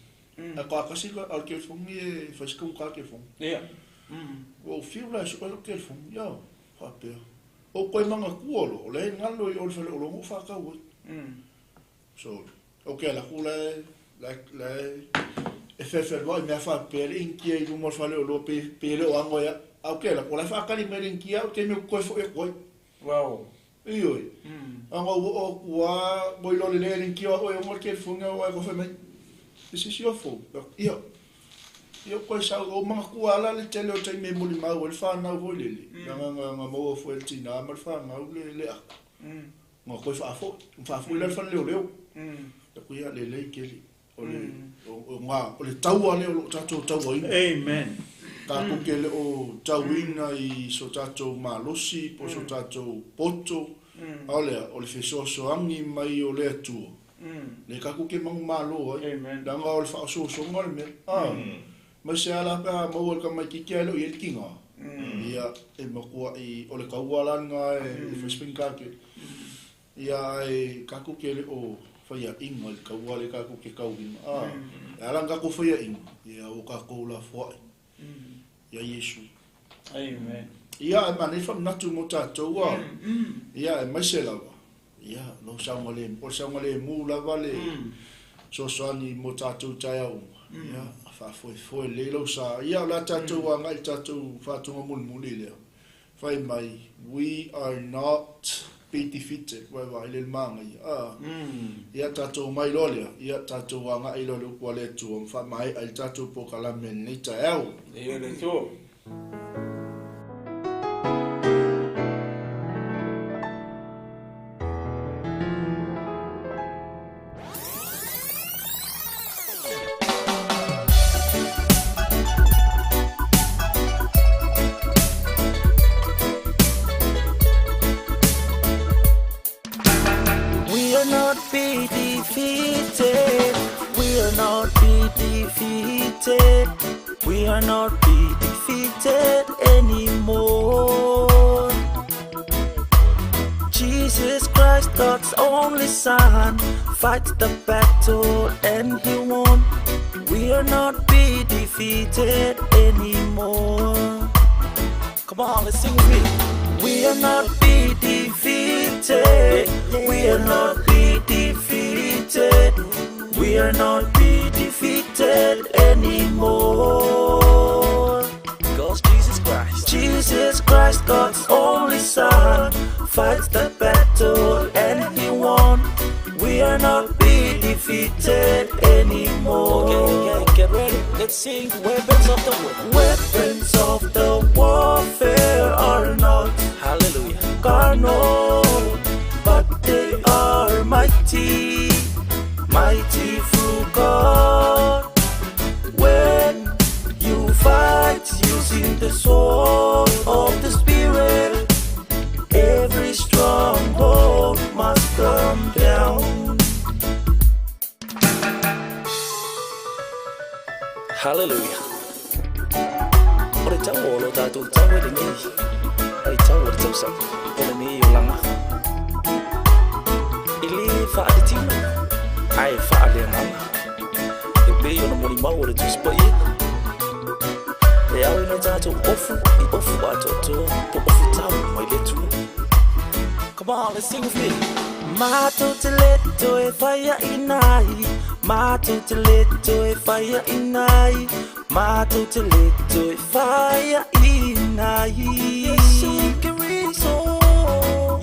Ae ko a kasi le, a o le kelefogi e fai se kauka kelefogi. Ua ou fiu la e sue lou kelefogi, ioe, faapea. Ou koe manatua loa, o la e galo i o i le faleoloa na ou faatau ai. So, ok ala atu la e, la e, la e, e fefeluai mea faapea le Inikia i luma o le faleoloa pe, pe le o ago ia. A ok ala atu o la e faatali mai le Inikia au taimi ou te toe foi atu ai. Wow. Ioe. Aga ou oo atu lava, ua iloa lelei e le Inikia o au e ogo le telefoni au ae fai mai, This is your phone. Ia, ia koe sau, o manatua lava la le tele o taimi e molimau ai le fanau foi lele, leaga na maua foi e le tina ma le fanau le, le ata. Na toe faafoi, na faafoi la le fale leoleo. Aku ia lelei tele. O le, o, o, o le taua lea o lo o tatou tauaina. Amen. Tatou te le o tauina i so tatou malosi po o so tatou poto, a o lea, o le fesoasoani mai o le Atua, lea tatou te manumalo ai. Leaga o le faaosoosoga le mea. Aemaise lava la pe a maua i le tamaitiiti ae le o i ai le tiga, ia, e matuai, o le taua la lena e fai se faigata tele. Ia, ae tatou te le o faiaʻiga i le taua lea tatou te tauina. A, e ala ona tatou faiaʻiga, ia ua tatou lafoai iā Iesu. Amen. Ia, ae manaia le faamanatu mo tatou, a, ia, aemaise lava, ia, lou saogalemu, o le saogalemu lava le fesoasoani mo tatou i taeao uma, ia, faafoefoe lelei lou sa. Ia, o le a tatou agai i le tatou faatoga mulimuli lea, fai mai, we are not be defeated, vaevae le manaia, a, ia, tatou omai loa lea, ia, tatou agai loa i le upu a le Atua ma faamaea i le tatou polokalame i lenei taeao. Ia le Atua. We are not be defeated. We are not be defeated. We are not be defeated anymore. Jesus Christ, God's only Son, fights the battle and he won. We are not be defeated anymore. Come on, let's sing with me. We are not be defeated. We are not be defeated. We are not be defeated anymore. Cause Jesus Christ, Jesus Christ, God's only Son, fights the battle and he won. We are not be defeated anymore. Okay, okay, get ready. Let's sing Weapons of the War. Weapons of the warfare are not, hallelujah, carnal, but they are mighty, mighty through God. When you fight using the sword of the Spirit, every stronghold must come down. Hallelujah. O le tau o lo tatou tau e lenei, ai tau o le tausaga, o lenei olaga. E le faaletino, ae faaleagaga. E pei ona molimau o le Tusi Paia, e ao ina tatou ofu i ofu atoatoa po ofu tau mai le Atua. Come on, let's sing with me. Matou te le toe faiaina ai, matou te le toe faiaina ai. Matou te le toe faiaina ai. Iesu Keriso,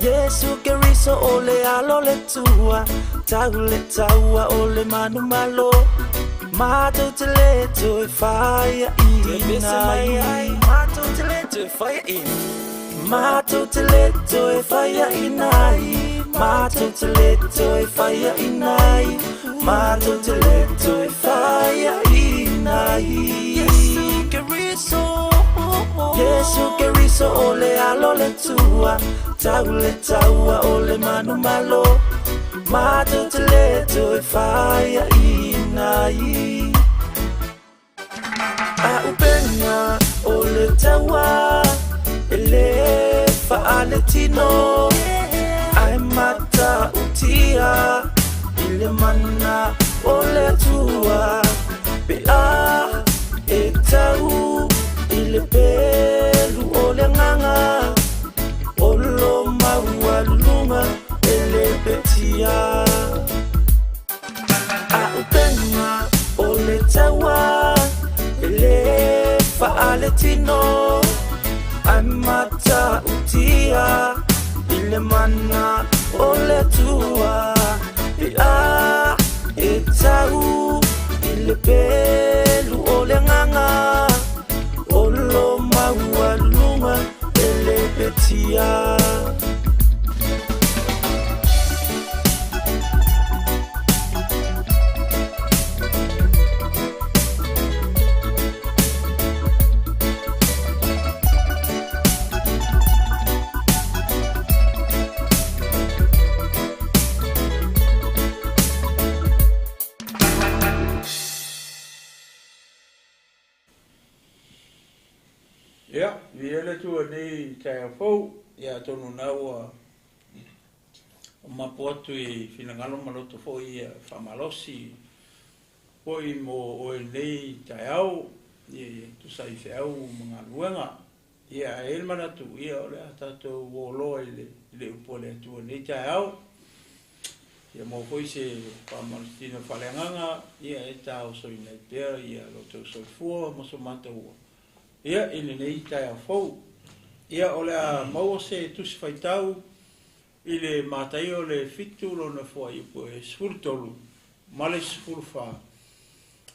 Iesu Keriso o le alo o le Atua, tau le taua o le manumalo. Matou te le toe faiaina ai. Matou te le toe faiaina. Matou te le toe faiaina ai. Matou te le toe faiaina ai. Matou te le toe faiaina ai. Iesu Keriso, Iesu Keriso o le alo o le Atua, tau le taua o le manumalo. Matou te le toe faiaina ai. Auupega o le taua e le faaletino, ae matautia i le mana o le Atua pe a e tau i le pelu o le agaga o lo maualuluga e le petia. Auupega o le taua e le faaletino, ae matautia i le mana o le Atua pe a e tau i le pelu o le agaga o lo maualuluga e le petia. Ia, viia le Atua i lenei taeao fou, ia atonu o lena ua mapu atu i finagalo ma loto foi ia faamalosi foi mo oe i lenei taeao, ia tusa ai feau ma galuega. Ia, ae i ai le manatu, ia o le a tatou o loa i le, i le upu a le Atua i lenei taeao. Ia maua foi se faamalositino faaleagaga, ia e taosoina ai pea ia lo outou soifua ma so matou ola, ia i lenei taeao fou. Ia o le a maua se tusi faitau i le Mataio le 7 lona fuaiupu e 13 ma le 14.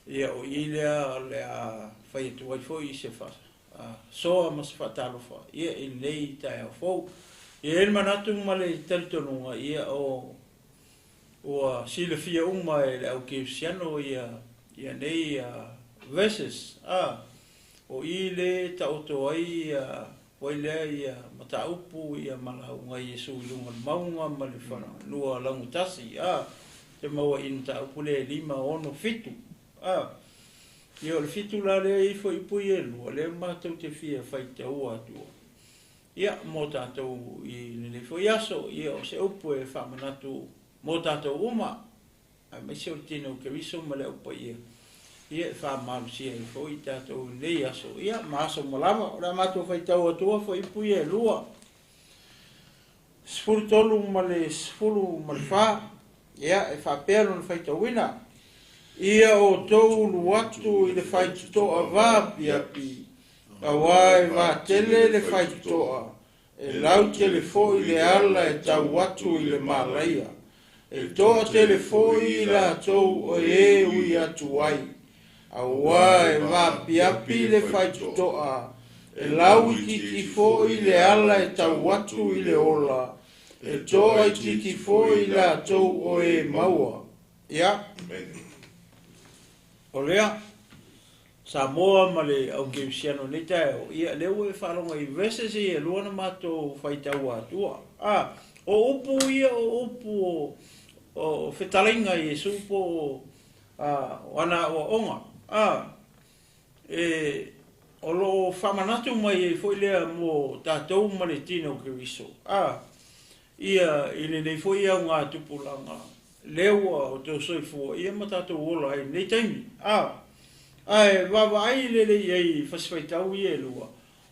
Ia o i lea o le a fai atu ai foi se faasoa ma se faatalofa ia i lenei taeao fou. E i ai le manatu ma le talitonuga ia o ua silafia uma e le au kerisiano ia ia nei verses a o i le taoto ai ia foi lea ia mataupu ia ma lauga Iesu i luga o le mauga ma le fanua laugitasi a te maua i mataupu lea e 5, 6, 7 a ia o le 7 la lea e ifo i upu ia e lua lea matou te fia faitaua atua ia mo tatou i lenei foi aso ia o se upu e faamanatu mo tatou uma aemaise o le tino o Keriso ma le au paia ia e faamalosia ai foi tatou i lenei aso ia ma aso uma lava. O le a matou faitau atua fuaiupu ia e lua, 13 ma le 14, ia e faapea lona faitauina. Ia outou ulu atu i le faitotoa vaapiapi, auā e vatele le faitotoa, e lautele foi le ala e tau atu i le malaia, e toatele foi i latou o e ui atu ai, auā e vaapiapi le faitotoa, e lauitiiti foi le ala e tau atu i le ola, e toaitiiti foi i latou o e maua. Ia, o lea, Samoa ma le au kerisiano i lenei taeao, ia lea ua e faalogo i verses ia e lua na matou faitaua atua. A, o upu ia o upu o, o fetalaiga a Iesu po o, a, o ana aoaoga. A, e, o lo o faamanatu mai ai foi lea mo tatou ma le tino o Keriso. A, ia i lenei foi augatupulaga, lea ua outou soifua ia ma tatou ola ai i lenei taimi. A, ae vaavaai lelei i ai i fasifaitau ia e lua,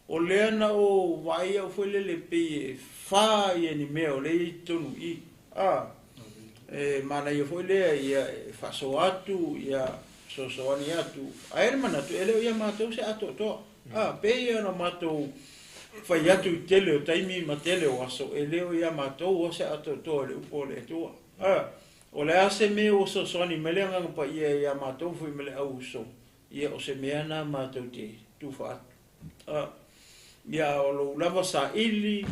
o lea na ou vaai au foi lele pei e fa ia ni mea o lea e i ai i totonu i i. A, e manaia foi lea ia e faasoa atu ia fesoasoani atu. Ae i ai le manatu, e le o ia matou se atoatoa. A, pei ona matou fai atu i tele o taimi ma tele o aso, e le o ia matou o se atoatoa i le upu a le Atua. A, o le a se mea ua fesoasoani mai le Agaga Paia ia matou foi ma le au uso, ia o se mea na matou te tufa atu. A, ia a o lou lava saili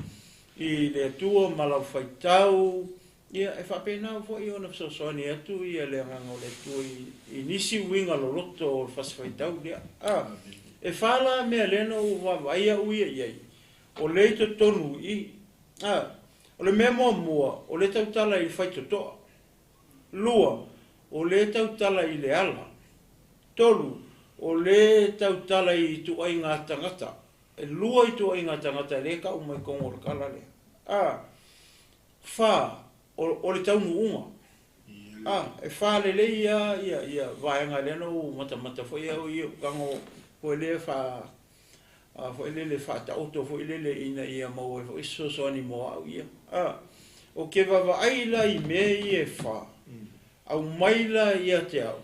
i le Atua ma lau faitau, ia e faapena foi ona fesoasoani atu ia le Agaga o le Atua i nisi uiga loloto o le fasi faitau lea. A, e fa la mea lea na ou vaavaai au ia i ai, o lea i totonu i i. A, o le mea muamua, o lea tautala i le faitotoa. Lua, o lea tautala i le ala. Tolu, o lea tautala i ituaiga tagata. E lua ituaiga tagata lea e tau mai totonu o le tala lea. A, fa, o le taunuuga. A, e fa lelei lava ia vaega lea na ou matamata foi au i ou tago foi lea fa foi lele faataoto foi lele ina ia maua ai foi se fesoasoani mo au ia. A, ou te vaavaai la i mea ia e fa, aumai la ia te au,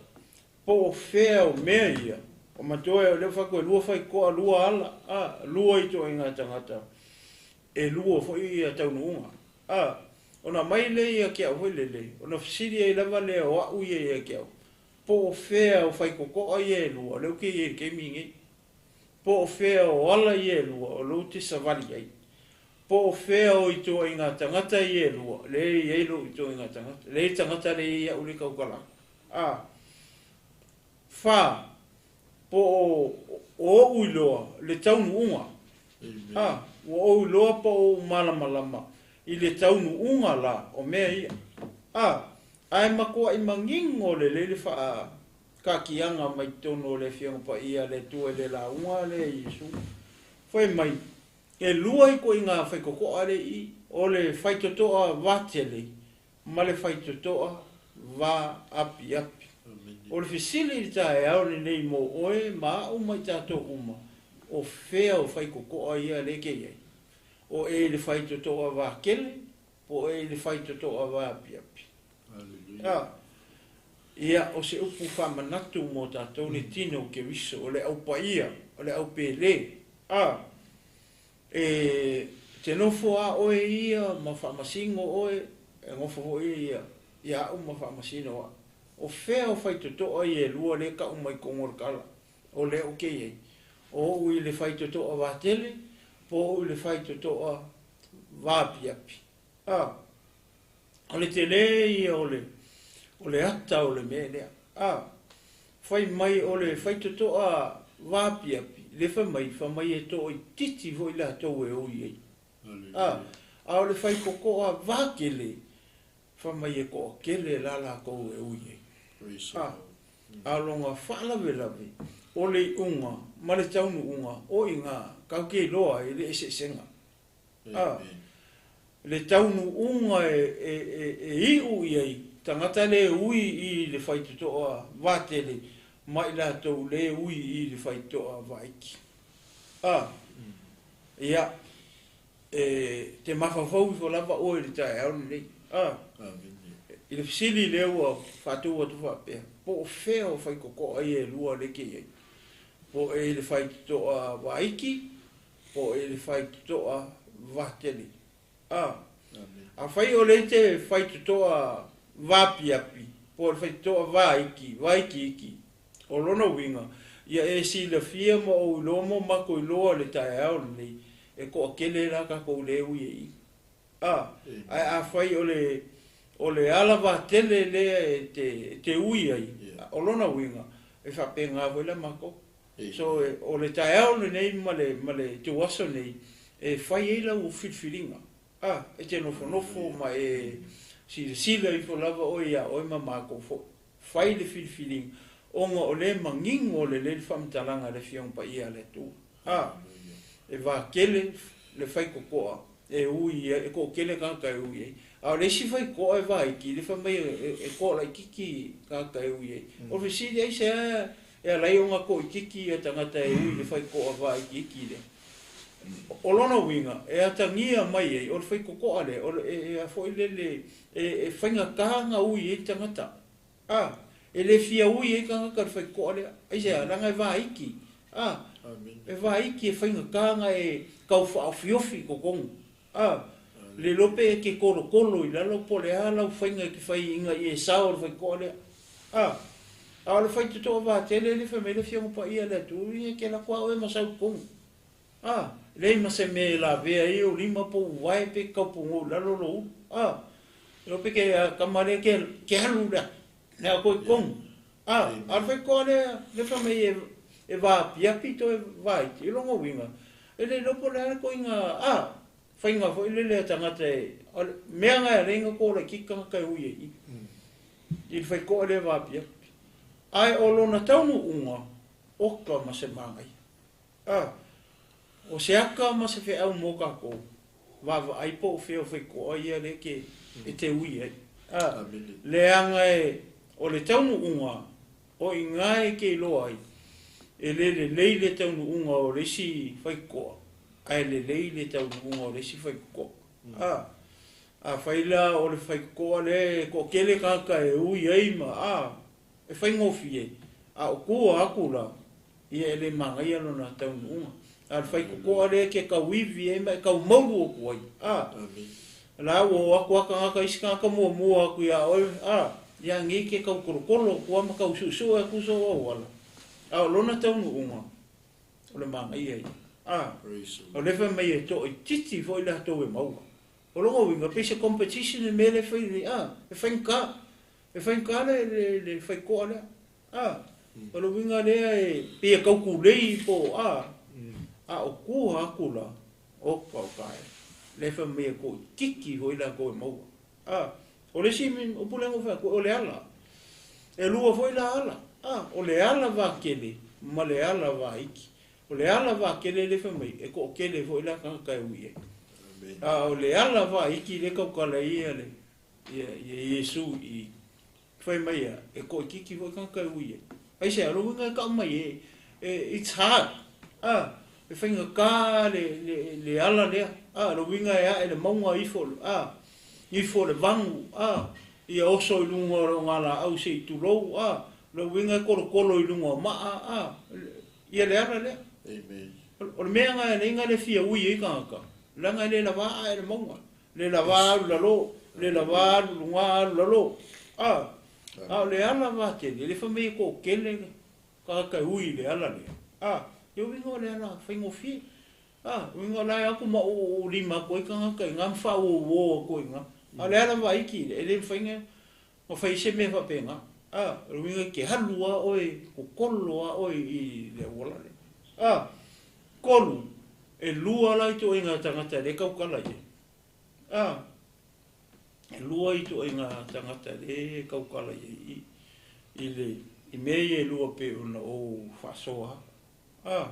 po o fea o mea ia, o manatua o lea ua fai atu e lua faitotoa, lua ala, a, lua ituaiga tagata, e lua foi ia taunuuga. A, ona aumai lea ia te au foi lele, ona fesili ai lava lea o au ia ia te au, po o fea o faitotoa ia e lua, o lea ou te i ai i le taimi lenei. Po o fea o ala ia e lua, o lea ou te savali ai. Po o fea o ituaiga tagata ia e lua, lea e i ai lou ituaiga tagata, lea e i le tagata lea e i ai au lea e tautala atu. A. Fa, po o ou iloa le taunuuga. A. Ua ou iloa po o ou malamalama i le taunuuga la o mea ia. A. Ae matuai manino lelei le faa taakiaga mai totonu o le Afioga Paia a le Atua i le lauga lea i Iesu. Fai mai, e lua ituaiga faitotoa lea i i, o le faitotoa vatele ma le faitotoa va apiapi. O le fesili i le taeao lenei mo oe ma a'u ma i tatou uma, o fea o faitotoa ia lea e te i ai? O e i le faitotoa vatele po o e i le faitotoa va apiapi? A, ia, o se upu faamanatu mo tatou le tino o Keriso, o le au paia, o le au pele. A, e te nofo a oe ia ma faamasino oe, e nofo foi ia ia a'u ma faamasino a'u. O fea o faitotoa ia e lua lea e tau mai totonu o le tala, o lea ou te i ai? O ou i le faitotoa vatele, po o ou i le faitotoa vaapiapi? A, o le tele ia o le, o le ata o le mea lea. A, fai mai o le faitotoa vaapiapi, le fai mai, fai mai e toaitiiti foi latou e oi ai. A, a o le faitotoa vatele, fai mai e toatele la latou e ui ai. A, a o lona faalavelave, o le iuga ma le taunuuga o i ina, tatou te iloa ai le eseesega. A, le taunuuga e iu i ai tagata le ui i le faitotoa vatele ma i latou le ui i le faitotoa vaiki. A, ia, e te mafaufau ifo lava oe i le taeao lenei. A, i le fesili lea ua faatu atu faapea, po o fea o faitotoa ia e lua lea e te i ai? Po o e i le faitotoa vaiki po o i le faitotoa vatele. A, afai o lea e te faitotoa vaapiapi, po o le faitotoa vaiki, vaikiiki, o lona uiga, ia e silafia ma ou iloa ma o matou iloa i le taeao lenei, e toatele la tatou le ui e i. A, ae afai o le, o le ala vatele lea e te, e te ui ai, o lona uiga, e faapena foi la matou. So, o le taeao lenei ma le, ma le ituaso nei, e fai ai lau filifiliga. A, e te nofonofo ma e silasila ifo lava oe iā oe ma matou foi. Fai le filifiliga, ona o lea e manino lelei le faamatalaga a le Afioga Paia a le Atua. A, e vatele le faitotoa e ui ai, e toatele tagata e ui ai. A o le isi faitotoa e vaiti, le fai mai e toa laitiiti tagata e ui ai. O le fesili, aisea e ala ai ona toaitiiti ia tagata e ui i le faitotoa vaitiiti lea? O lona uiga, e atagia mai ai, o le faitotoa lea, o le, e, e a foi lele, e faigata ona ui ai le tagata. A, E le fia ui ai tagata i le faitotoa lea. Aisea? Leaga e vaiki. A, e vaiki e faigata ona e tau faaofiofi i totonu. A, le iloa pe e te tolotolo i lalo po o le a lau faiga e te fai ina ia e sao le faitotoa lea. A, a o le faitotoa vatele lea fai mai le Afioga Paia a le Atua, ia e te alu atu lava oe ma sau i totonu. A, leai ma se mea e lavea ai ou lima po o ou vae pe tauponou i lalo lou ulu. A, iloa pe ke a tama lea ke, ke alu lea, lea koe i totonu. A, a o le faitotoa lea, lea fai mai e, e vaapiapi toe vaiti, o lona uiga, e le iloa po o le a le koiga, a, faiga foi lele a tagata e, o le mea na e ala ai ona toa laitiiti tagata e ui ai i, i le faitotoa lea vaapiapi. Ae o lona taunuuga, oka ma se manaia. A, o se aka ma se feau mo kākou, vaavaai po o fea o faitotoa ia lea ke, e te ui ai. A, leaga e, o le taunuuga, o i ina e ke iloa ai, e le lelei le taunuuga o le isi faitotoa, ae lelei le taunuuga o le isi faitotoa. A, afai la o le faitotoa lea e toatele tagata e ui ai ma, a, E faigofie, a o tua atu la, ia e le manaia lona taunuuga. A o le faitotoa lea e te tauivi ai ma e tau maulu atu ai, a, la ua o atu a tagata, isi tagata muamua atu ia oe, a, ia nei te tau tolotolo atu a ma tau suesue atu sou auala. A o lona taunuuga, o le manaia ia. A, o lea fai mai e toaitiiti foi latou e maua. O lona uiga, pei se competition le mea lea e fai nei, a, e faigata. E faigata le, le, le faitoa lea. A, o le uiga lea e pei e taukulei po o a, a o tua atu la, oka o ka e. Lea fai mai e toaitiiti foi latou e maua. A, o le isi upu lea na ou fai atu, o le ala. E lua foi la ala. A, o le ala vakele ma le ala vaiki. O le ala vakele lea fai mai, e toatele foi la tagata e ui ai. A o le ala vaiki lea e tautala ai ia le, ia, ia Iesu i fai mai ia, e toaitiiti foi tagata e ui ai. Aisea, o le uiga e tau mai e, e, it's hard, a, e faigata le, le, le ala lea, a, o le uiga e ae le mauga ifo, a, ifo le vagu, a, ia oso i luga o le ogalaau se i tulou, a, o le uiga e tolotolo i luga o maa, a, ia le ala lea. Amen. O le mea na e alai na le fia ui ai tagata, leaga e le lava ae le mauga. Le lava alu lalo, le lava alu luga alu lalo. A, a o le ala vatele, le fai mai e toatele tagata e ui i le ala lea. A, ia uiga o le ala faigofie. A, uiga o la e atu ma uu lima atu ai tagata i ina ma faauouo atu ai i ina. A o le ala vaiti, e le mafai ona fai ai se mea faapena. A, o le uiga e te alu lava oe, totolo lava oe i le auala lea. A, tolu, e lua la ituaiga tagata lea e tautala i ai. A, e lua ituaiga tagata lea e tautala i ai i, i le, i mea ia e lua pei ona ou faasoa atu. A,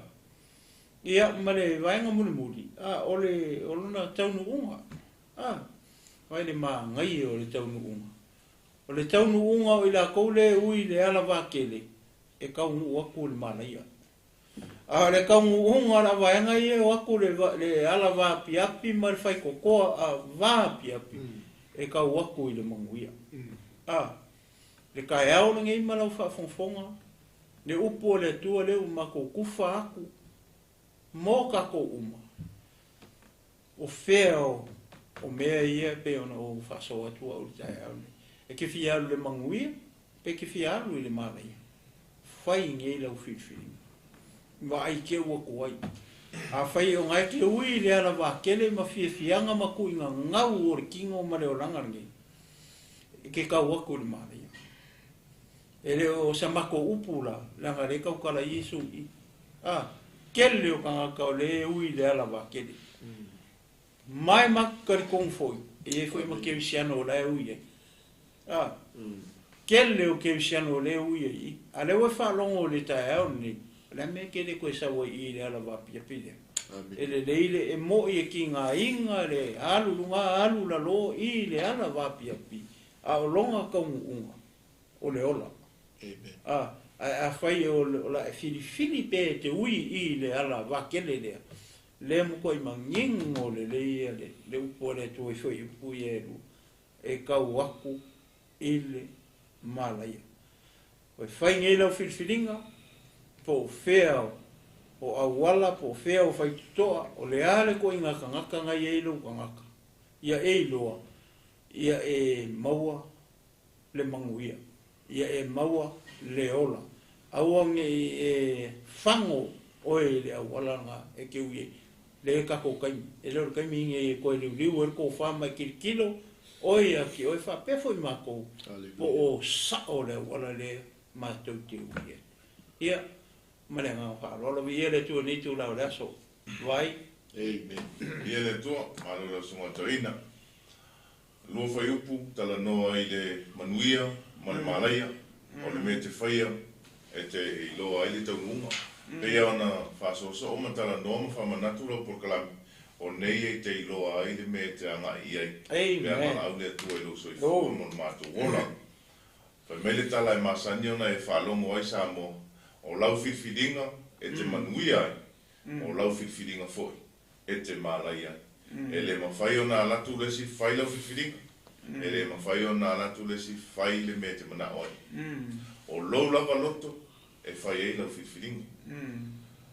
ia, ma le vaega mulimuli, a, o le, o lona taunuuga. A, vaai le manaia o le taunuuga. O le taunuuga o i latou lea e ui i le ala vatele, e taunuu atu i le manaia. A o le taunuuga o le vaega ia e o atu le, le ala vaapiapi ma le faitotoa a vaapiapi, e tau atu i le manuia. A, le taeao lenei ma lau faafogafoga, le upu a le Atua lea ua matou tufa atu mo tatou uma, O fea o mea ia e pei ona ou faasoa atu au i le taeao lenei? E te fia alu i le manuia pe te fia alu i le manaia? Fai nei lau filifiliga. Vaai te ua tuai. Afai o na e te ui i le ala vatele ma fiafiaga ma tuiga gau o le tino ma le olaga lenei, e te tau atu i le manaia. E le o sa matou upu la, leaga lea e tautala Iesu i i. A, kele o tagata o lea e ui i le ala vatele. Ma e matou talitonu foi, e i ai foi ma kerisiano o la e ui ai. A, kele o kerisiano o lea e ui ai i i. A lea ua e faalogo i le taeao lenei, o le a mea e te le toe sau ai i i le ala vaapiapi lea? E lelei le e moi e tigaina le alu luga alu lalo i le ala vaapiapi, a o lona taunuuga, o le ola. A, ae afai o la e filifili pea e te ui i le ala vakele lea, lea matuai manino lelei ia le, le upu a le Atua i fuaiupu ia e lua, e tau aku i le malaia. O e fai nei lau filifiliga, po o fea o auala, po o fea o faitotoa, o le a le ituaiga tagata na i ai lou tagata, ia e iloa, ia e maua le manuia, ia e maua le ola. Aua nei e fago oe i le auala na e te ui ai. Lea e tatou taimi, e le o le taimi nei e toe liuliu ai le tofa ma e tilotilo oe ia te oe faapea foi matou, po o sao le auala lea matou te ui ai. Ia, ma le agaga faaaloalo, viia le Atua i lenei itula o le aso. Vai. Amen. Viia le Atua, malo i lau susuga toeaina. Lua fuaiupu, talanoa i le manuia ma le malaia, o le mea e te faia e te iloa ai le taunuuga. Pei lava ona faasoosoo ma talanoa ma faamanatu lau polokalame, o nei e te iloa ai le mea e te agai i ai, pe a valaau le Atua i lou soifua ma lo matou ola. Fai mai le tala e masani ona e faalogo ai Samoa, o lau filifiliga e te manuia ai, o lau filifiliga foi e te malaia ai. E le mafai ona alu atu le isi fai lau filifiliga, e le mafai ona alu atu le isi fai le mea e te manao ai. O lou lava loto e fai ai lau filifiliga.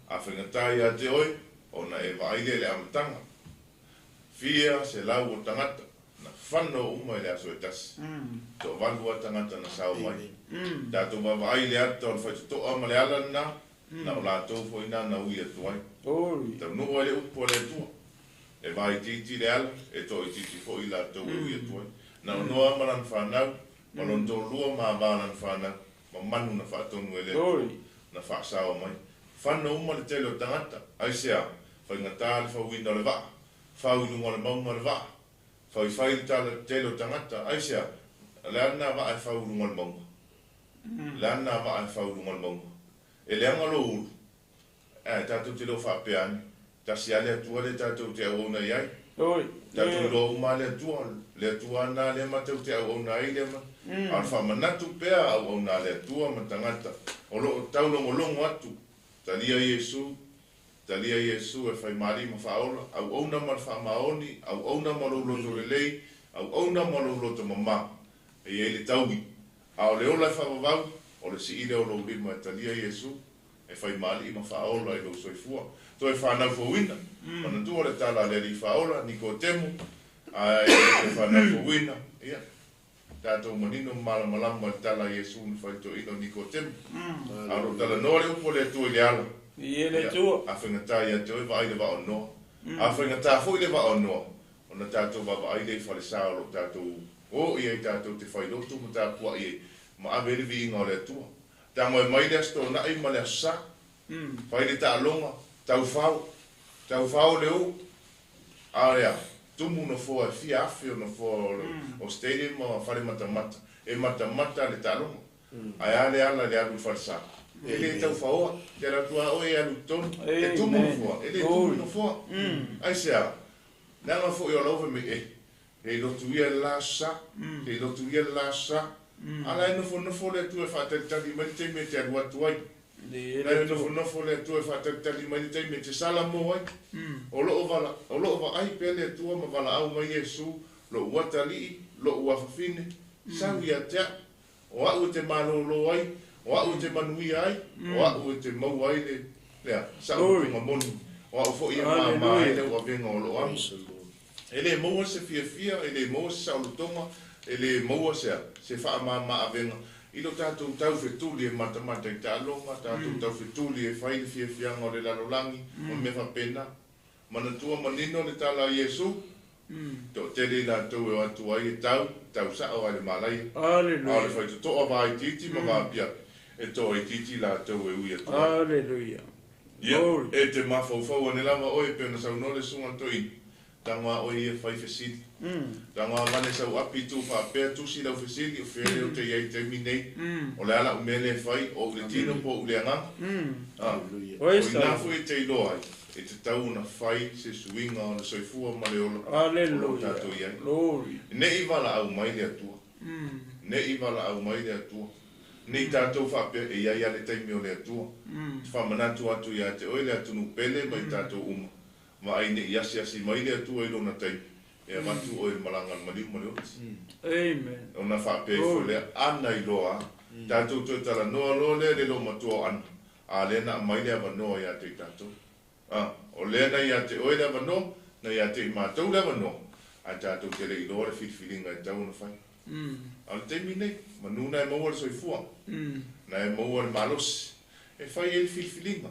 A faigata ia te oe ona e vaai lea i le amataga, fia selau o tagata na fano uma i le aso e tasi, toavalu lava tagata na sao mai. Tatou vaavaai i le ata o le faitotoa ma le ala lena, na o latou foi na na ui atu ai. Taunuu ai le upu a le Atua, e vaitiiti le ala, e toaitiiti foi i latou e ui atu ai. Na o Noa ma lana fanau, ma lona toalua ma ava lana fanau, ma manu na faatonu e le Atua, na faasao mai. Fano uma le tele o tagata, aisea, faigata le fauina o le vaa, fau i luga o le mauga le vaa, faifai le tele o tagata, aisea, o le a lena vaa e fau i luga o le mauga? O le a lena vaa e fau i luga o le mauga? E leaga lou ulu, ae tatou te le o faapea ane, tasi lava le Atua lea tatou te auauna i ai. Tatou iloa uma lava le Atua, le Atua lava lena lea matou te auauna ai lea ma, a o le faamanatu pea auauna a le Atua ma tagata o lo o taulogologo atu, talia Iesu, talia Iesu e fai ma Alii ma Faaola, auauna ma le faamaoni, auauna ma lou loto lelei, auauna ma lou loto mama, e i ai le taui. A o le ola e faavavau, o le sii lea o lou lima e talia Iesu, e fai ma Alii ma Faaola i lou soifua. Toe fanau fouina, manatua le tala a le Alii Faaola, Nikotemo, a e toe fanau fouina, ia, tatou manino ma malamalama i le tala a Iesu na fai i le toeaina o Nikotemo. A o lo o talanoa le upu a le Atua i le ala, ia, a faigata ia te oe vaai le vaa o Noa. A faigata foi le vaa o Noa, ona tatou vaavaai lea i falesa o lo o tatou o i ai tatou te fai lotu ma tapuai ai ma ave ai le viiga o le Atua. Tagoe mai le Aso Toonai ma le Aso Sa, fai le taaloga, taufao, taufao le uu, a o le a? Tumu nofoa e fia afe o nofoa o stadium ma fale matamata, e matamata le taaloga. Ae a le ala i le alu i falesa? E le taufaoa, te alu atu lava oe e alu i totonu, e tumu nofoa, e le tumu nofoa. Aisea? Leaga foi o lau fai mai, eh, he lotu ia le la sa, he lotu ia le la sa. A la e nofonofo le Atua e faatalitali mai le taimi e te alu atu ai. La e nofonofo le Atua e faatalitali mai le taimi e te salamo ai. O loo vala, o loo vaai pea le Atua ma valaau mai Iesu, lou atalii, lou afafine, sau ia te au. O au e te malōlō ai, o au e te manuia ai, o au e te maua ai le, lea, saolotoga moni, o au foi e māmā ai lau avega o loo amo. E le maua se fiafia, e le maua se saolotoga, e le maua se a, se faamāmā avega i lo tatou taufetuli e matamata i taaloga, tatou taufetuli e fai le fiafiaga o le lalolagi, ma mea faapena. Manatua manino le tala a Iesu, Toatele i latou e o atu ai e tau, tau sao ai le malaia. A o le faitotoa vaitiiti ma vaapiapi, e toaitiiti i latou e ui atu ai. Ia, e te mafaufau ane lava oe e pei ona saunoa le Susuga i le Toeaina, tago a oe ia fai fesili. Tago a avane sau api tu faapea tusi lau fesili, o fea lea ou te i ai i le taimi nei, o le a la'u mea lea e fai, o ou le tino po o ou le agaga? A, o ina foi e te iloa ai, e tatau ona fai se suiga o le soifua ma le ola o lo o tatou i ai. Ne i valaau mai le Atua, ne i valaau mai le Atua, ne i tatou faapea e i ai lava le taimi o le Atua. Te faamanatu atu ia te oe le atunuu pele ma i tatou uma, vaai ne i asiasi mai le Atua i lona taimi, e avatu oe i le malaga a le maliu ma le oti. Ona faapea ifo lea, ana iloa lava. Tatou toe talanoa loa lea i le loomatua o Ana, a lea na aumai le avanoa ia te i tatou. A, o lea na ia te oe le avanoa, na ia te i matou le avanoa, ae tatou te le i iloa le filifiliga e tatau ona fai. A o le taimi lenei, manu na e maua le soifua, na e maua le malosi, e fai ai le filifiliga.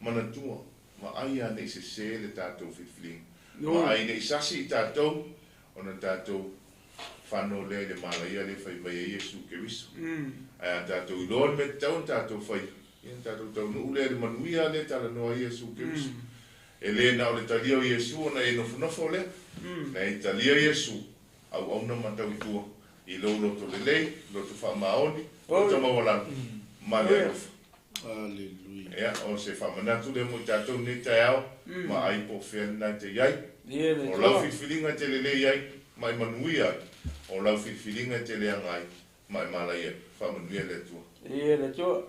Manatua, vaai lava ne i sese le tatou filifiliga. Vaai ne i sasi i tatou, ona tatou fano lea i le malaia lea e fai mai ai Iesu Keriso. Ae a tatou iloa le mea tatau ona tatou faia, ia ona tatou taunuu lea i le manuia lea e talanoa ai Iesu Keriso. E le na o le talia o Iesu ona e nofonofo lea, na e talia Iesu, auauna ma tautua i lou loto lelei, loto faamaoni, loto maualalo ma le alofa. Aleluia. Ia, o se faamanatu lea mo i tatou i lenei taeao, ma ai po o fea lena e te i ai. O lau filifiliga e te lelei ai ma e manuia ai, o lau filifiliga e te leaga ai ma e malaia ai. Faamanuia le Atua. Ia le Atua.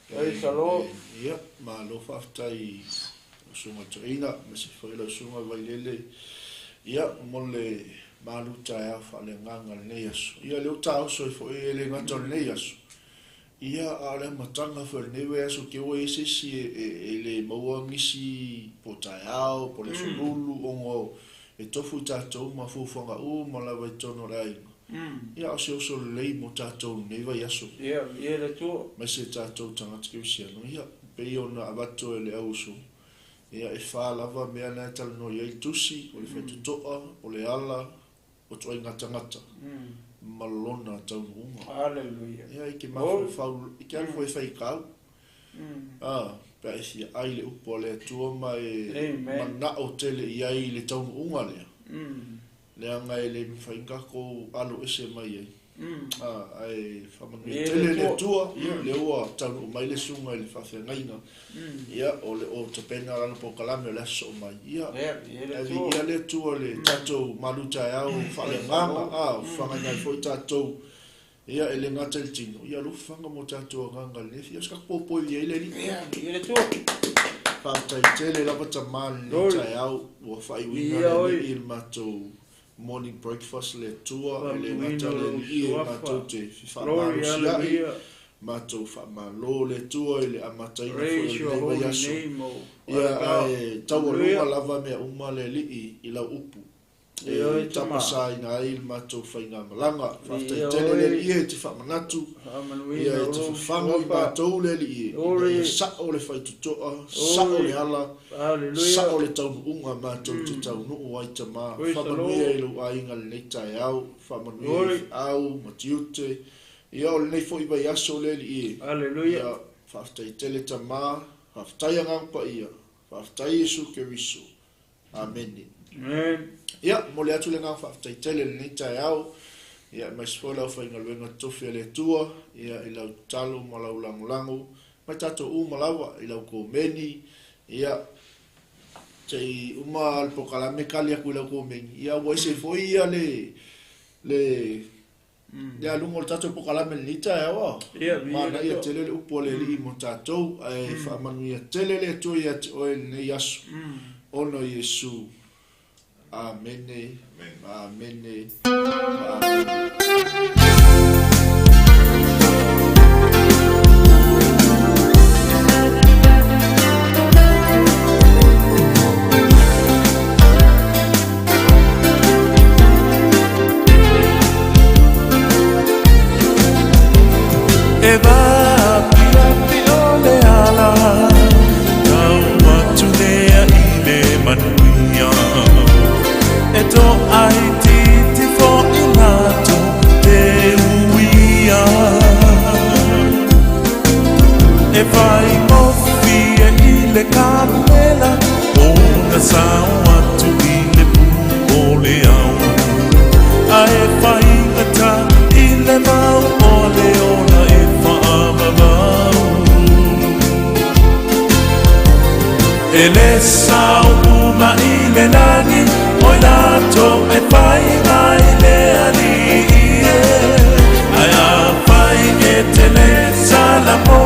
Praise the Lord. Ia, malo faafetai i lau Susuga Toeaina, aemaise foi lau Susuga Vailele, ia, mo le malu taeao faaleagaga i lenei aso. Ia, o lea ua taoso ai foi, e le gata o lenei aso, Ia, a o le amataga foi o lenei vaiaso te ua i ai se isi e le maua nisi po o taeao po o le aso lulu ona e tofu i tatou ma fuafuaga uma lava i totonu o le aiga. Ia, a o se oso lelei mo tatou i lenei vaiaso. Ia, ia le Atua. Aemaise tatou tagata kerisiano. Ia, pei ona avatu e le auuso, ia, e fa lava mea na e talanoa i ai le Tusi, o le faitotoa, o le ala, o ituaiga tagata ma lona taunuuga. Hallelujah. Ia, i ke mafaufau, i ke alu foi e fai i kau, a, pe a e fia ai le upu a le Atua ma e manao tele i ai i le taunuuga lea, leaga e le mafai ona tatou alo ese mai ai. A, ae faamanuia tele le Atua, ia, lea ua taunuu mai le susuga i le faafeagaiga, ia, o le o tapena lana polokalame o le aso soo mai. Ia, ae viia le Atua i le tatou malu taeao faaleagaga, a, o fafagaina ai foi tatou, ia, e le gata i le tino, ia, o le fafaga mo tatou agaga i lenei afiafi. Ia, o se tatou popo e viia ai le Alii. Faafetai tele lava tama i lenei taeao, ua faaiuina le Alii i le matou Morning breakfast le Atua e le gata le Alii e matou te fefaamalosi ai, matou faamalo le Atua i le amataina foi o lenei vaiaso. Ia ae taualuga lava mea uma le Alii i lau upu e tapasaina ai le matou faigamalaga. Faafetai tele le Alii e te faamanatu, ia e te fafagu i matou le Alii ina ia sao le faitotoa, sao le ala, Sao le taunuuga matou te taunuu ai Tama, faamanuia i lou aiga lenei taeao, faamanuia i feau ma tiute, ia o lenei foi vaiaso le Alii e, ia faafetai tele Tama, faafetai Agaga Paia, faafetai Iesu Keriso, Amene. Ia, momoli atu le agaga faafetai tele i lenei taeao, ia aemaise foi le aufaigaluega totofi a le Atua, ia i lau tatalo ma lau lagolago, mai tatou uma lava i lau komeni, ia, se i uma le polokalame kali atu i lau komeni, ia ua ese foi ia le, le, le aluga o le tatou polokalame i lenei taeao, a. Manaia tele le upu a le Alii mo tatou, ae faamanuia tele le Atua ia te oe i lenei aso, ona o Iesu. Amene, amene, ma amene. E vaapiapi o le ala tau atu lea i le manuia E toaitiiti fo'i latou te uia E faigofie i le kamela ona sao atu i le pū o le ao Ae faigata i le mau o le ola e faavavau E le sao uma i le lagi o i latou e fai mai le Alii e Ae afai e te le salamo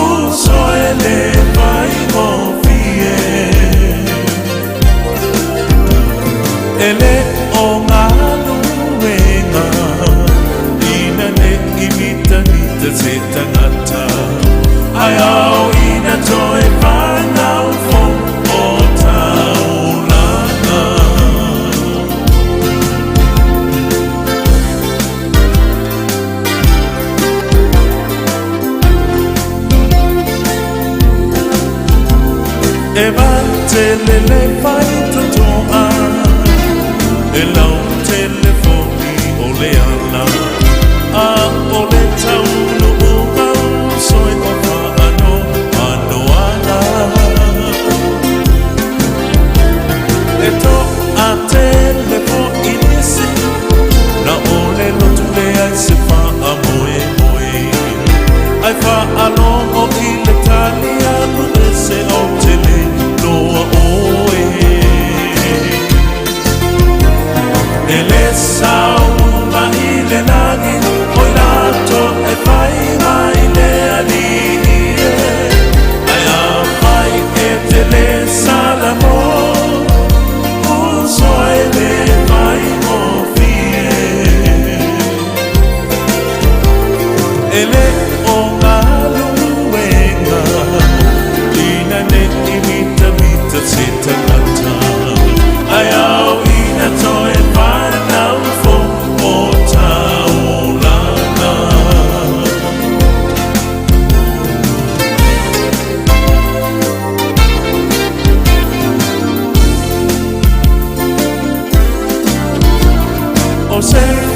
uso e le faigofie E le o galuega ina ne i le faitotoa E lautele foʻi o le ala A o le taunuuga uso e faanoanoaga E toʻatele foʻi nisi Na o le lotu leai se faamoemoe Ae faalogo i le tali atu e se ou te le iloa oe E le sauga i le lagi o i latou e fai mai le Alii e Ae afai e te le Salamo uso e le faigofie E le o galuega ina nei mitamita se tagata Ae ao ina toe fanau fou o taulaga. O se